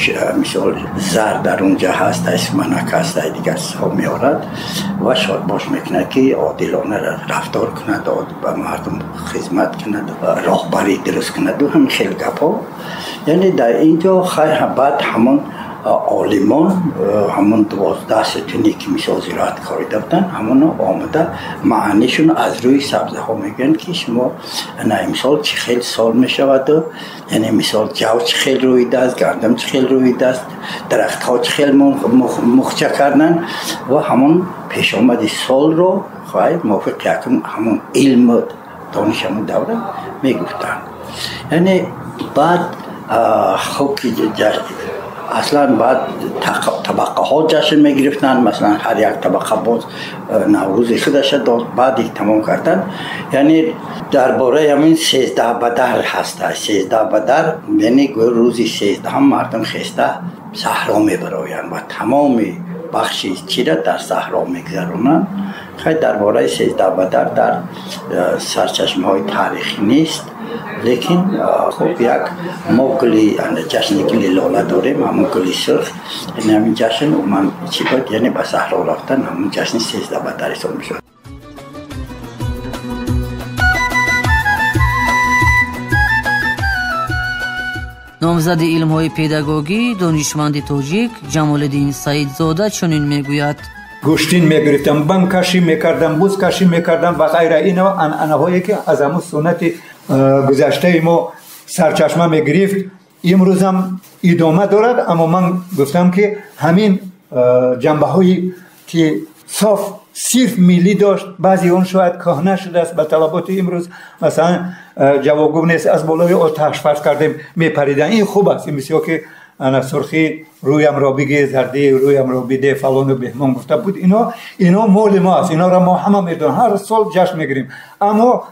مثال زر در اونجا هست، اسمنک هست، دیگر چیزها میارد و شادباش میکنه که عادلانه رفتار کند، به مردم خدمت کند، راهبری درست کند و همین خیلی گپ ها. یعنی در اینجا خیر بعد همون عالمان همون 12 ستونی که مثال زراعت کاری داشتن همون آمده معنیشون از روی سبزه ها میگن که شما نه امسال چه خیلی سال میشود، یعنی مثال جو چه خیلی رویده است، گندم چه خیلی رویده است، درخت ها چه خیلی مخچه کردن و همون پیش آمد سال رو خواهی موافق یکم همون علم و دانش همون دوره میگفتن. یعنی بعد خب که اصلا بعد طبقه ها جشن می گرفتن، مثلا هر یک طبقه باز نوروز خودش داد، بعد تمام کردن. یعنی درباره همین 13 بدر هست. 13 بدر یعنی روز 13 هم مردم خسته صحرا می برایند و تمام بخش چی را در صحرا میگذرونند. خیلی درباره 13 بدر در سرچشمه های تاریخی نیست، لیکن خب یک ما گلی جشن گلی لاله داریم، همون گلی سرخ، یعنی همین جشن من چی بود، یعنی به صحرا رفتن همون جشن 13 بدر حساب میشد. نامزد علم‌های پداگوگی دانشمند تاجیک جمال‌الدین سعیدزاده چنین میگوید: گوشتین میگرفتم، بم کشی میکردم، بوز کشی میکردم و غیره. اینا عنعنه‌هایی که از همون سنت گذشته ما سرچشمه میگرفت امروز هم ادامه دارد. اما من گفتم که همین جنبه هایی که صاف صرف ملی داشت، بعضی اون شاید کهنه شده است، به طلبات امروز مثلا جوابگو نیست، از بالای آتش فرض کردیم میپریدن، این خوب است. این مثل که انا سرخی رویم را بگی، زردی رویم را بده، فلان و بهمان گفته بود. اینا مال ما است، اینا را ما همه میدونیم، هر سال جشن میگیریم. اما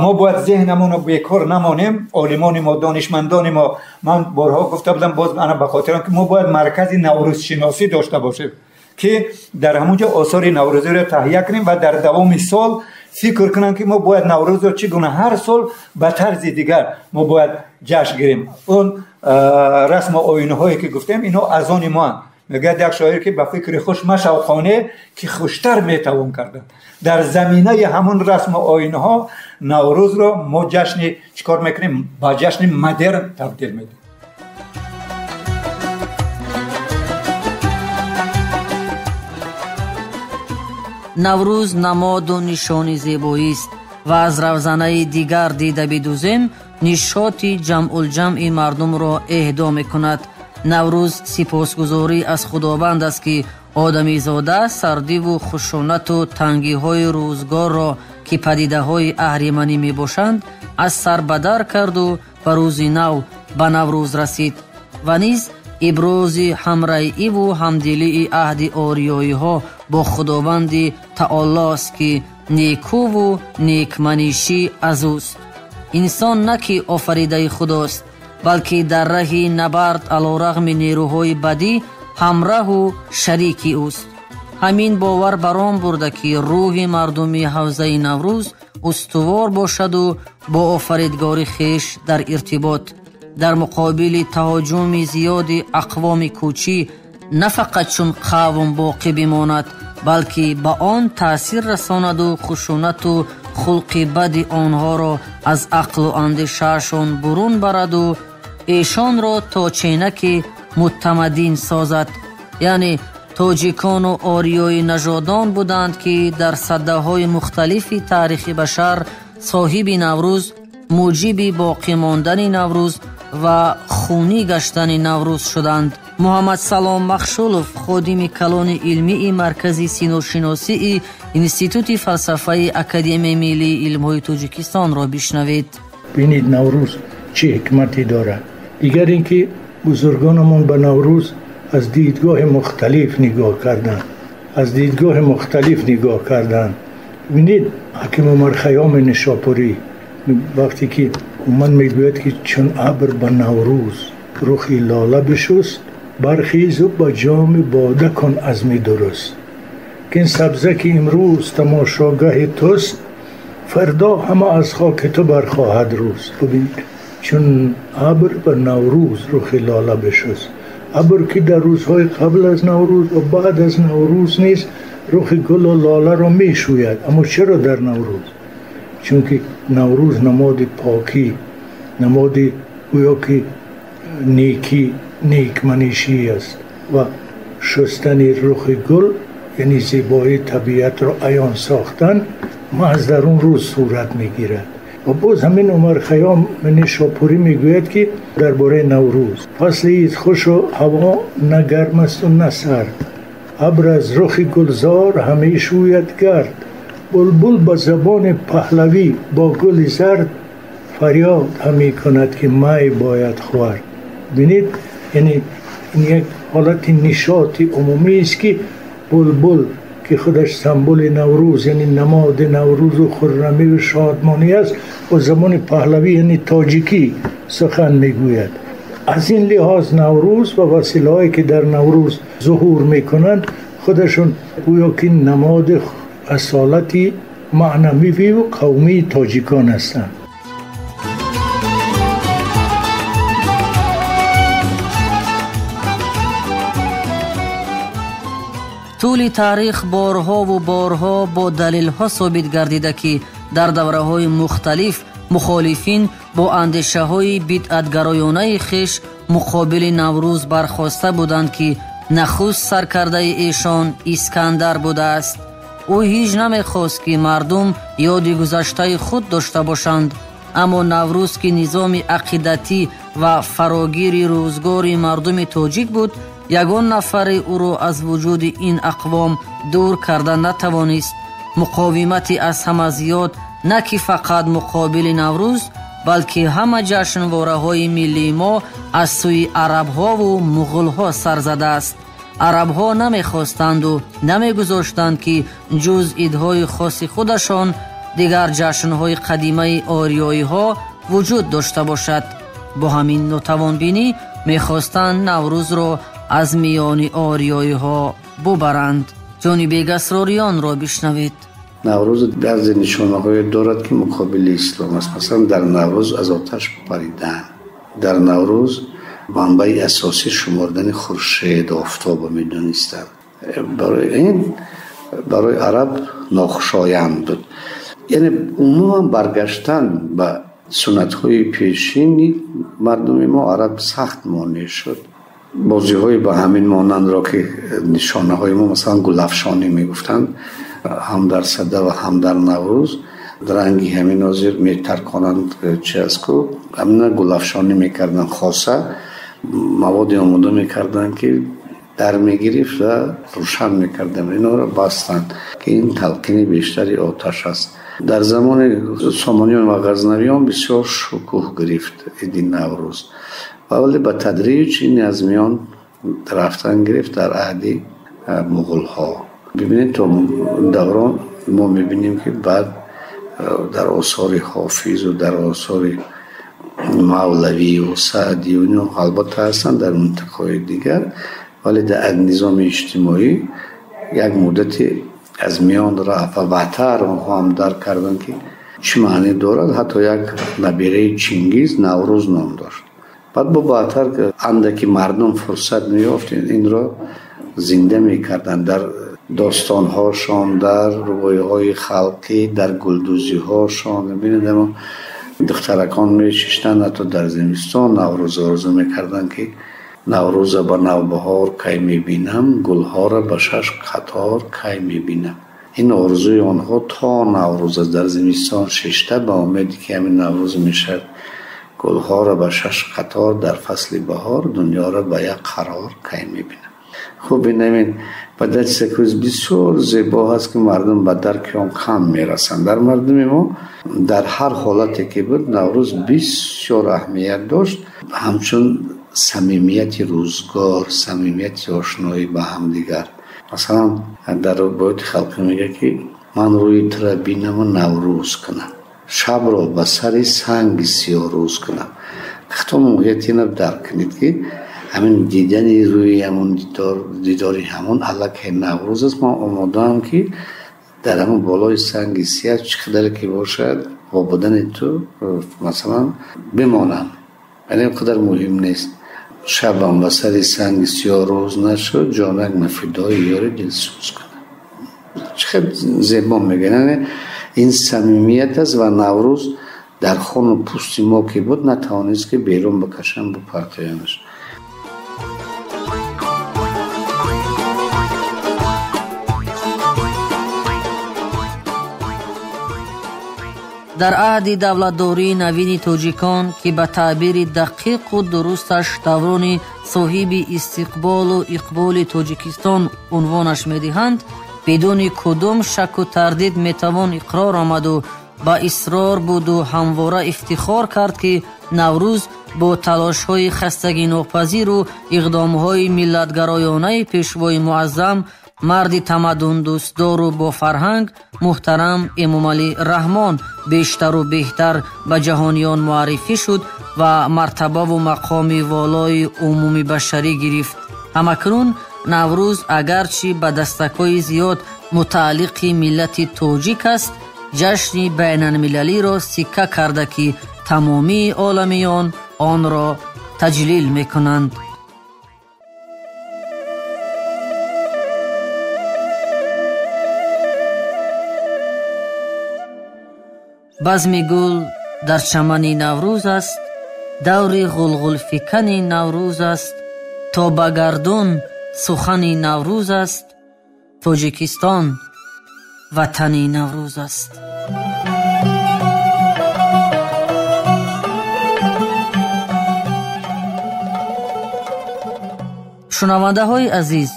ما باید ذهنمون رو بیکار نمانیم. عالمان ما، دانشمندان ما، من بارها گفته بودم، باز انا به خاطرم که ما باید مرکز نوروز شناسی داشته باشیم که در همونجا آثار نوروزی را تهیه کنیم و در دوام سال فکر کنن که ما باید نوروز را چگونه هر سال به طرز دیگر ما باید جشن گیریم. اون رسم و آیین‌هایی که گفتیم اینا از آن ما. میگه یک شاعر که به فکر خوش مشو خانه که خوشتر میتوان کردن. در زمینه همون رسم و آیین‌ها نوروز را ما جشن چیکار میکنیم؟ با جشن مدرن تبدیل میدیم. Наврӯз намоду нишони зебоист ва аз равзанаи дигар дида бидузем, нишоти ҷамъулҷамъи мардумро эҳдо мекунад. Наврӯз сипосгузорӣ аз Худованд аст, ки одамизода сардиву хушунату тангиҳои рӯзгорро, ки падидаҳои аҳриманӣ мебошанд, аз сар бадар карду ба рӯзи нав, ба Наврӯз расид ва низ ибрози ҳамраиву ҳамдилии аҳди ориёиҳо бо Худованди таолост, ки некуву некманишӣ аз ӯст. Инсон на ки офаридаи Худост, балки дар раҳи набард алорағми нерӯҳои бадӣ ҳамраҳу шарики ӯст. Ҳамин бовар бар он бурда, ки рӯҳи мардуми ҳавзаи Наврӯз устувор бошаду бо офаридгори хеш дар иртибот. Дар муқобили таҳоҷуми зиёди ақвоми кӯчӣ на фақат чун қавм боқӣ бимонад, балки ба он таъсир расонаду хушунату хулқи бади онҳоро аз ақлу андешаашон бурун бараду эшонро то ченаки мутамаддин созад. Яъне тоҷикону ориёи нажодон буданд, ки дар садаҳои мухталифи таърихи башар соҳиби Наврӯз, муҷиби боқӣ мондани Наврӯз ва хунӣ гаштани Наврӯз шуданд. Муҳаммадсалом Махшулов, ходими калони илмии Маркази синошиносии Институти фалсафаи Академияи миллии илмҳои Тоҷикистонро бишнавед. Бинед Наврӯз чӣ ҳикмате дорад. Дигар ин ки бузургонамон ба Наврӯз аз дидгоҳи мухталиф нигоҳ карданд, аз дидгоҳи мухталиф нигоҳ карданд. Бинед Ҳаким Умар Хайёми Нишопурӣ вақте ки ман мегӯяд, ки чун абр ба Наврӯз рухи лола бишуст, бархезу ба ҷоми бода кун азми дуруст, ки ин сабза ки имрӯз тамошогаҳи туст, фардо ҳама аз хоки ту бархоҳад рӯз. Бибин, чун абр ба Наврӯз рухи лола бишуст, абр ки дар рӯзҳои қабл аз Наврӯз ва баъд аз Наврӯз низ рухи гулу лоларо мешӯяд. Аммо чаро дар Наврӯз? Чунки Наврӯз намоди покӣ, намоди гӯё ки некӣ, некманишӣ аст ва шустани рухи гул, яъне зебоии табиатро аён сохтан, маҳз дар он рӯз сурат мегирад. Ва боз ҳамин Умар Хайём Нишопурӣ мегӯяд, ки дар бораи Наврӯз: фасли ид хушу ҳаво на гарм асту на сард, абр аз рухи гулзор ҳамешӯяд гард, булбул ба забони паҳлавӣ бо гули зард фарёд ҳаме кунад, ки май бояд хӯрд. Бинед, яъне ин як ҳолати нишоти умумӣ аст, ки булбул ки худаш символи Наврӯз, яъне намоди Наврӯзу хуррамию шодмонӣ аст, бо забони паҳлавӣ, яъне тоҷикӣ сухан мегӯяд. Аз ин лиҳоз Наврӯз ва василаҳое ки дар Наврӯз зуҳур мекунанд, худашон гӯё ки намоди асолати маънавиву қавмии тоҷикон ҳастанд. Тӯли таърих борҳову борҳо бо далелҳо собит гардида, ки дар давраҳои мухталиф мухолифин бо андешаҳои бидъатгароёнаи хеш муқобили Наврӯз бархоста буданд, ки нахуст саркардаи эшон Искандар будааст. Ӯ ҳеҷ намехост, ки мардум ёди гузаштаи худ дошта бошанд, аммо Наврӯз, ки низоми ақидатӣ ва фарогири рӯзгори мардуми тоҷик буд, ягон нафари ӯро аз вуҷуди ин ақвом дур карда натавонист. Муқовимати аз ҳама зиёд на ки фақат муқобили Наврӯз, балки ҳама ҷашнвораҳои миллии мо аз сӯи арабҳову муғулҳо сар задааст. Арабҳо намехостанду намегузоштанд, ки ҷуз идҳои хоси худашон дигар ҷашнҳои қадимаи ориёиҳо вуҷуд дошта бошад. Бо ҳамин нотавонбинӣ мехостанд Наврӯзро аз миёни ориёиҳо бубаранд. Ҷонибек Асрориёнро бишнавед. Наврӯз баъзе нишонаҳое дорад, ки муқобили ислом аст. Масалан, дар Наврӯз аз оташ паридан, дар Наврӯз манбаи асосӣ шумордани хуршед, офтобро медонистанд. Барои ин барои араб нохушоянд буд. Яъне умуман баргаштан ба суннатҳои пешини мардуми мо араб сахт монеъ шуд. Бозиҳои ба ҳамин монандро, ки нишонаҳои мо, масалан гулафшонӣ мегуфтанд, ҳам дар сада ва ҳам дар Наврӯз ранги ҳамин ҳозир метарконанд, чи аст ку, ҳамина гулафшонӣ мекарданд, хоса маводе омода мекарданд, ки дар мегирифт ва рӯшан мекарданд. Инҳоро бастанд, ки ин талқини бештари оташ аст. Дар замони Сомониён ва Ғазнавиён бисёр шукӯҳ гирифт иди Наврӯз, вале ба тадриҷ ин аз миён рафтан гирифт дар аҳди муғулҳо. Бибинед, то даврон мо мебинем, ки баъд дар осори Ҳофизу дар осори Мавлавию Саъдию ино албатта ҳастанд дар минтақаҳои дигар, вале дар низоми иҷтимоӣ як муддате аз миён рафт ва баъдтар онҳо ҳам дарк карданд, ки чӣ маъне дорад. Ҳатто як набираи Чингиз Наврӯз ном дошт. Баъд бо баъдтар андаки мардум фурсат меёфт, инро зинда мекарданд дар достонҳошон, дар рубоиҳои халқӣ, дар гулдӯзиҳошон. Бибинед, духтаракон мешиштанд, ҳатто дар зимистон Наврӯз орзу мекарданд, ки Наврӯза ба навбаҳор кай мебинам, гулҳоро ба шаш қатор кай мебинам. Ин орзуи онҳо то Наврӯз аст. Дар зимистон шишта ба умеде ки ҳамин Наврӯз мешавад, гулҳоро ба шаш қатор дар фасли баҳор, дунёро ба як қарор кай мебинам. Хуб, инамин ба дастакӯз бисёр зебо ҳаст, ки мардум ба дарки он кам мерасанд. Дар мардуми мо дар ҳар ҳолате ки буд, Наврӯз бисёр аҳамият дошт, ҳамчун самимияти рӯзгор, самимияти ошноӣ ба ҳамдигар. Масалан, дар рубоияти халқӣ мегӯяд, ки ман рӯи тура бинаму Наврӯз кунам, шабро ба сари санги сиёҳ рӯз кунам. Хато муҳияти инро дарк кунед, ки ҳамин дидани рӯи ҳамон, дидори ҳамон аллакай Наврӯз аст. Ман омодаам, ки дар ҳамон болои санги сиёҳ чӣ қадаре ки бошад, бо будани ту масалан бимонам, яъне ин қадар муҳим нест. Шабам ба сари санги сиёҳ рӯз нашуд, ҷонак мафидои ёри дилсӯз кунам. Чӣ қадр зебо мегӯяд. Яъне ин самимият аст ва Наврӯз дар хону пӯсти мо ки буд, натавонист, ки берун бикашам, бипартоямаш. Дар аҳди давлатдории навини тоҷикон, ки ба таъбири дақиқу дурусташ даврони соҳиби истиқболу иқболи Тоҷикистон унвонаш медиҳанд, бидуни кудум шакку тардид метавон иқрор омаду ба исрор буду ҳамвора ифтихор кард, ки Наврӯз бо талошҳои хастагинопазиру иқдомҳои миллатгароёнаи пешвои муаззам, марди тамаддундӯстдору бофарҳанг муҳтарам Эмомалӣ Раҳмон бештару беҳтар ба ҷаҳониён муаррифӣ шуд ва мартабаву мақоми волои умумибашарӣ гирифт. Ҳамакнун Наврӯз агарчи ба дастакҳои зиёд мутааллиқи миллати тоҷик аст, ҷашни байналмилалиро сикка карда, ки тамомии оламиён онро таҷлил мекунанд. Базми гул дар чамани Наврӯз аст, даври ғулғулфикани Наврӯз аст, то ба гардун сухани Наврӯз аст, Тоҷикистон ватани Наврӯз аст. Шунавандаҳои азиз,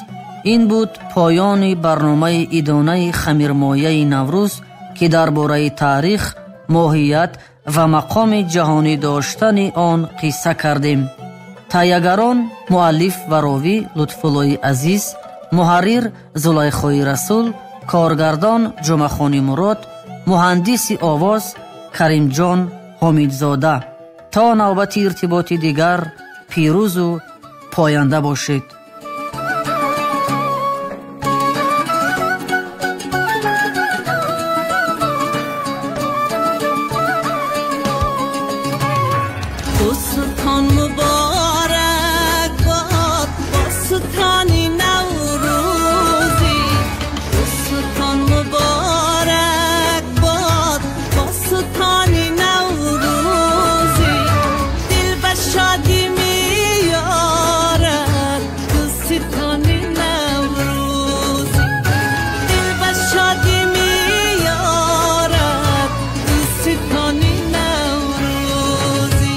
ин буд поёни барномаи идонаи хамирмояи Наврӯз, ки дар бораи таърих, моҳият ва мақоми ҷаҳонӣ доштани он қисса кардем. Таҳиягарон, муаллиф ва ровӣ Лутфуллои Азиз, муҳаррир Зулайхои Расул, коргардон Ҷумъахони Мурод, муҳандиси овоз Каримҷон Ҳомидзода. То навбати иртиботи дигар пирӯзу поянда бошед. Султон муборак бод бо султони Наврӯзӣ, султон муборак бод бо султони Наврӯзӣ. Дил ба шодӣ меёрад дӯстони Наврӯзӣ, дил ба шодӣ меёрад дӯстони Наврӯзӣ.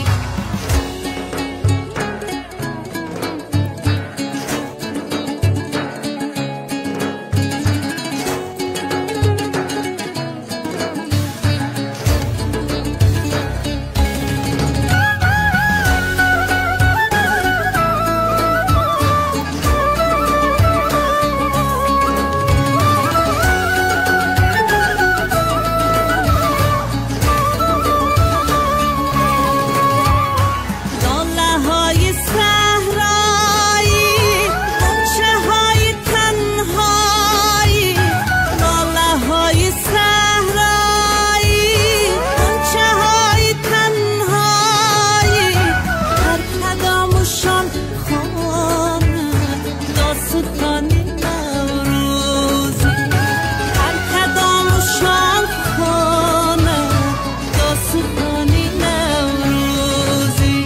لاله‌های صحرایی، غنچه‌های تنهایی، لاله‌های صحرایی، غنچه‌های تنهایی. هر کدامشان خواند داستان نوروزی، هر کدامشان خواند داستان نوروزی.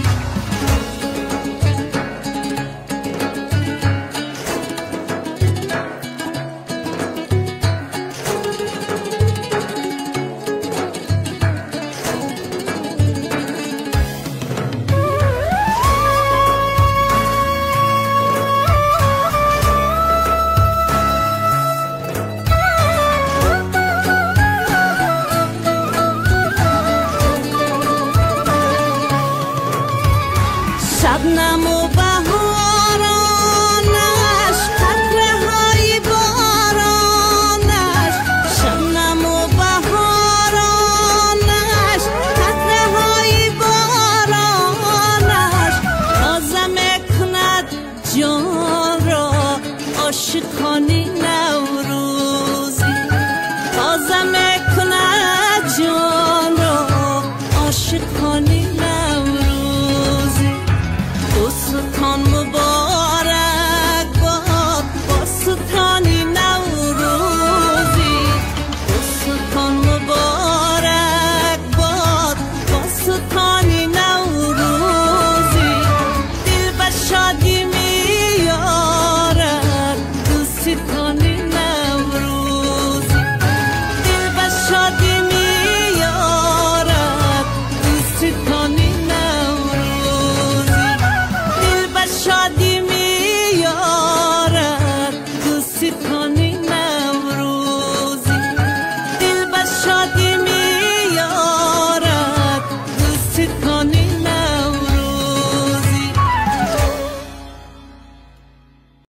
شبنم و بهارانش، قطره‌های بارانش، شبنم و بهارانش، قطره‌های بارانش. تازه میکند جان را عاشقان.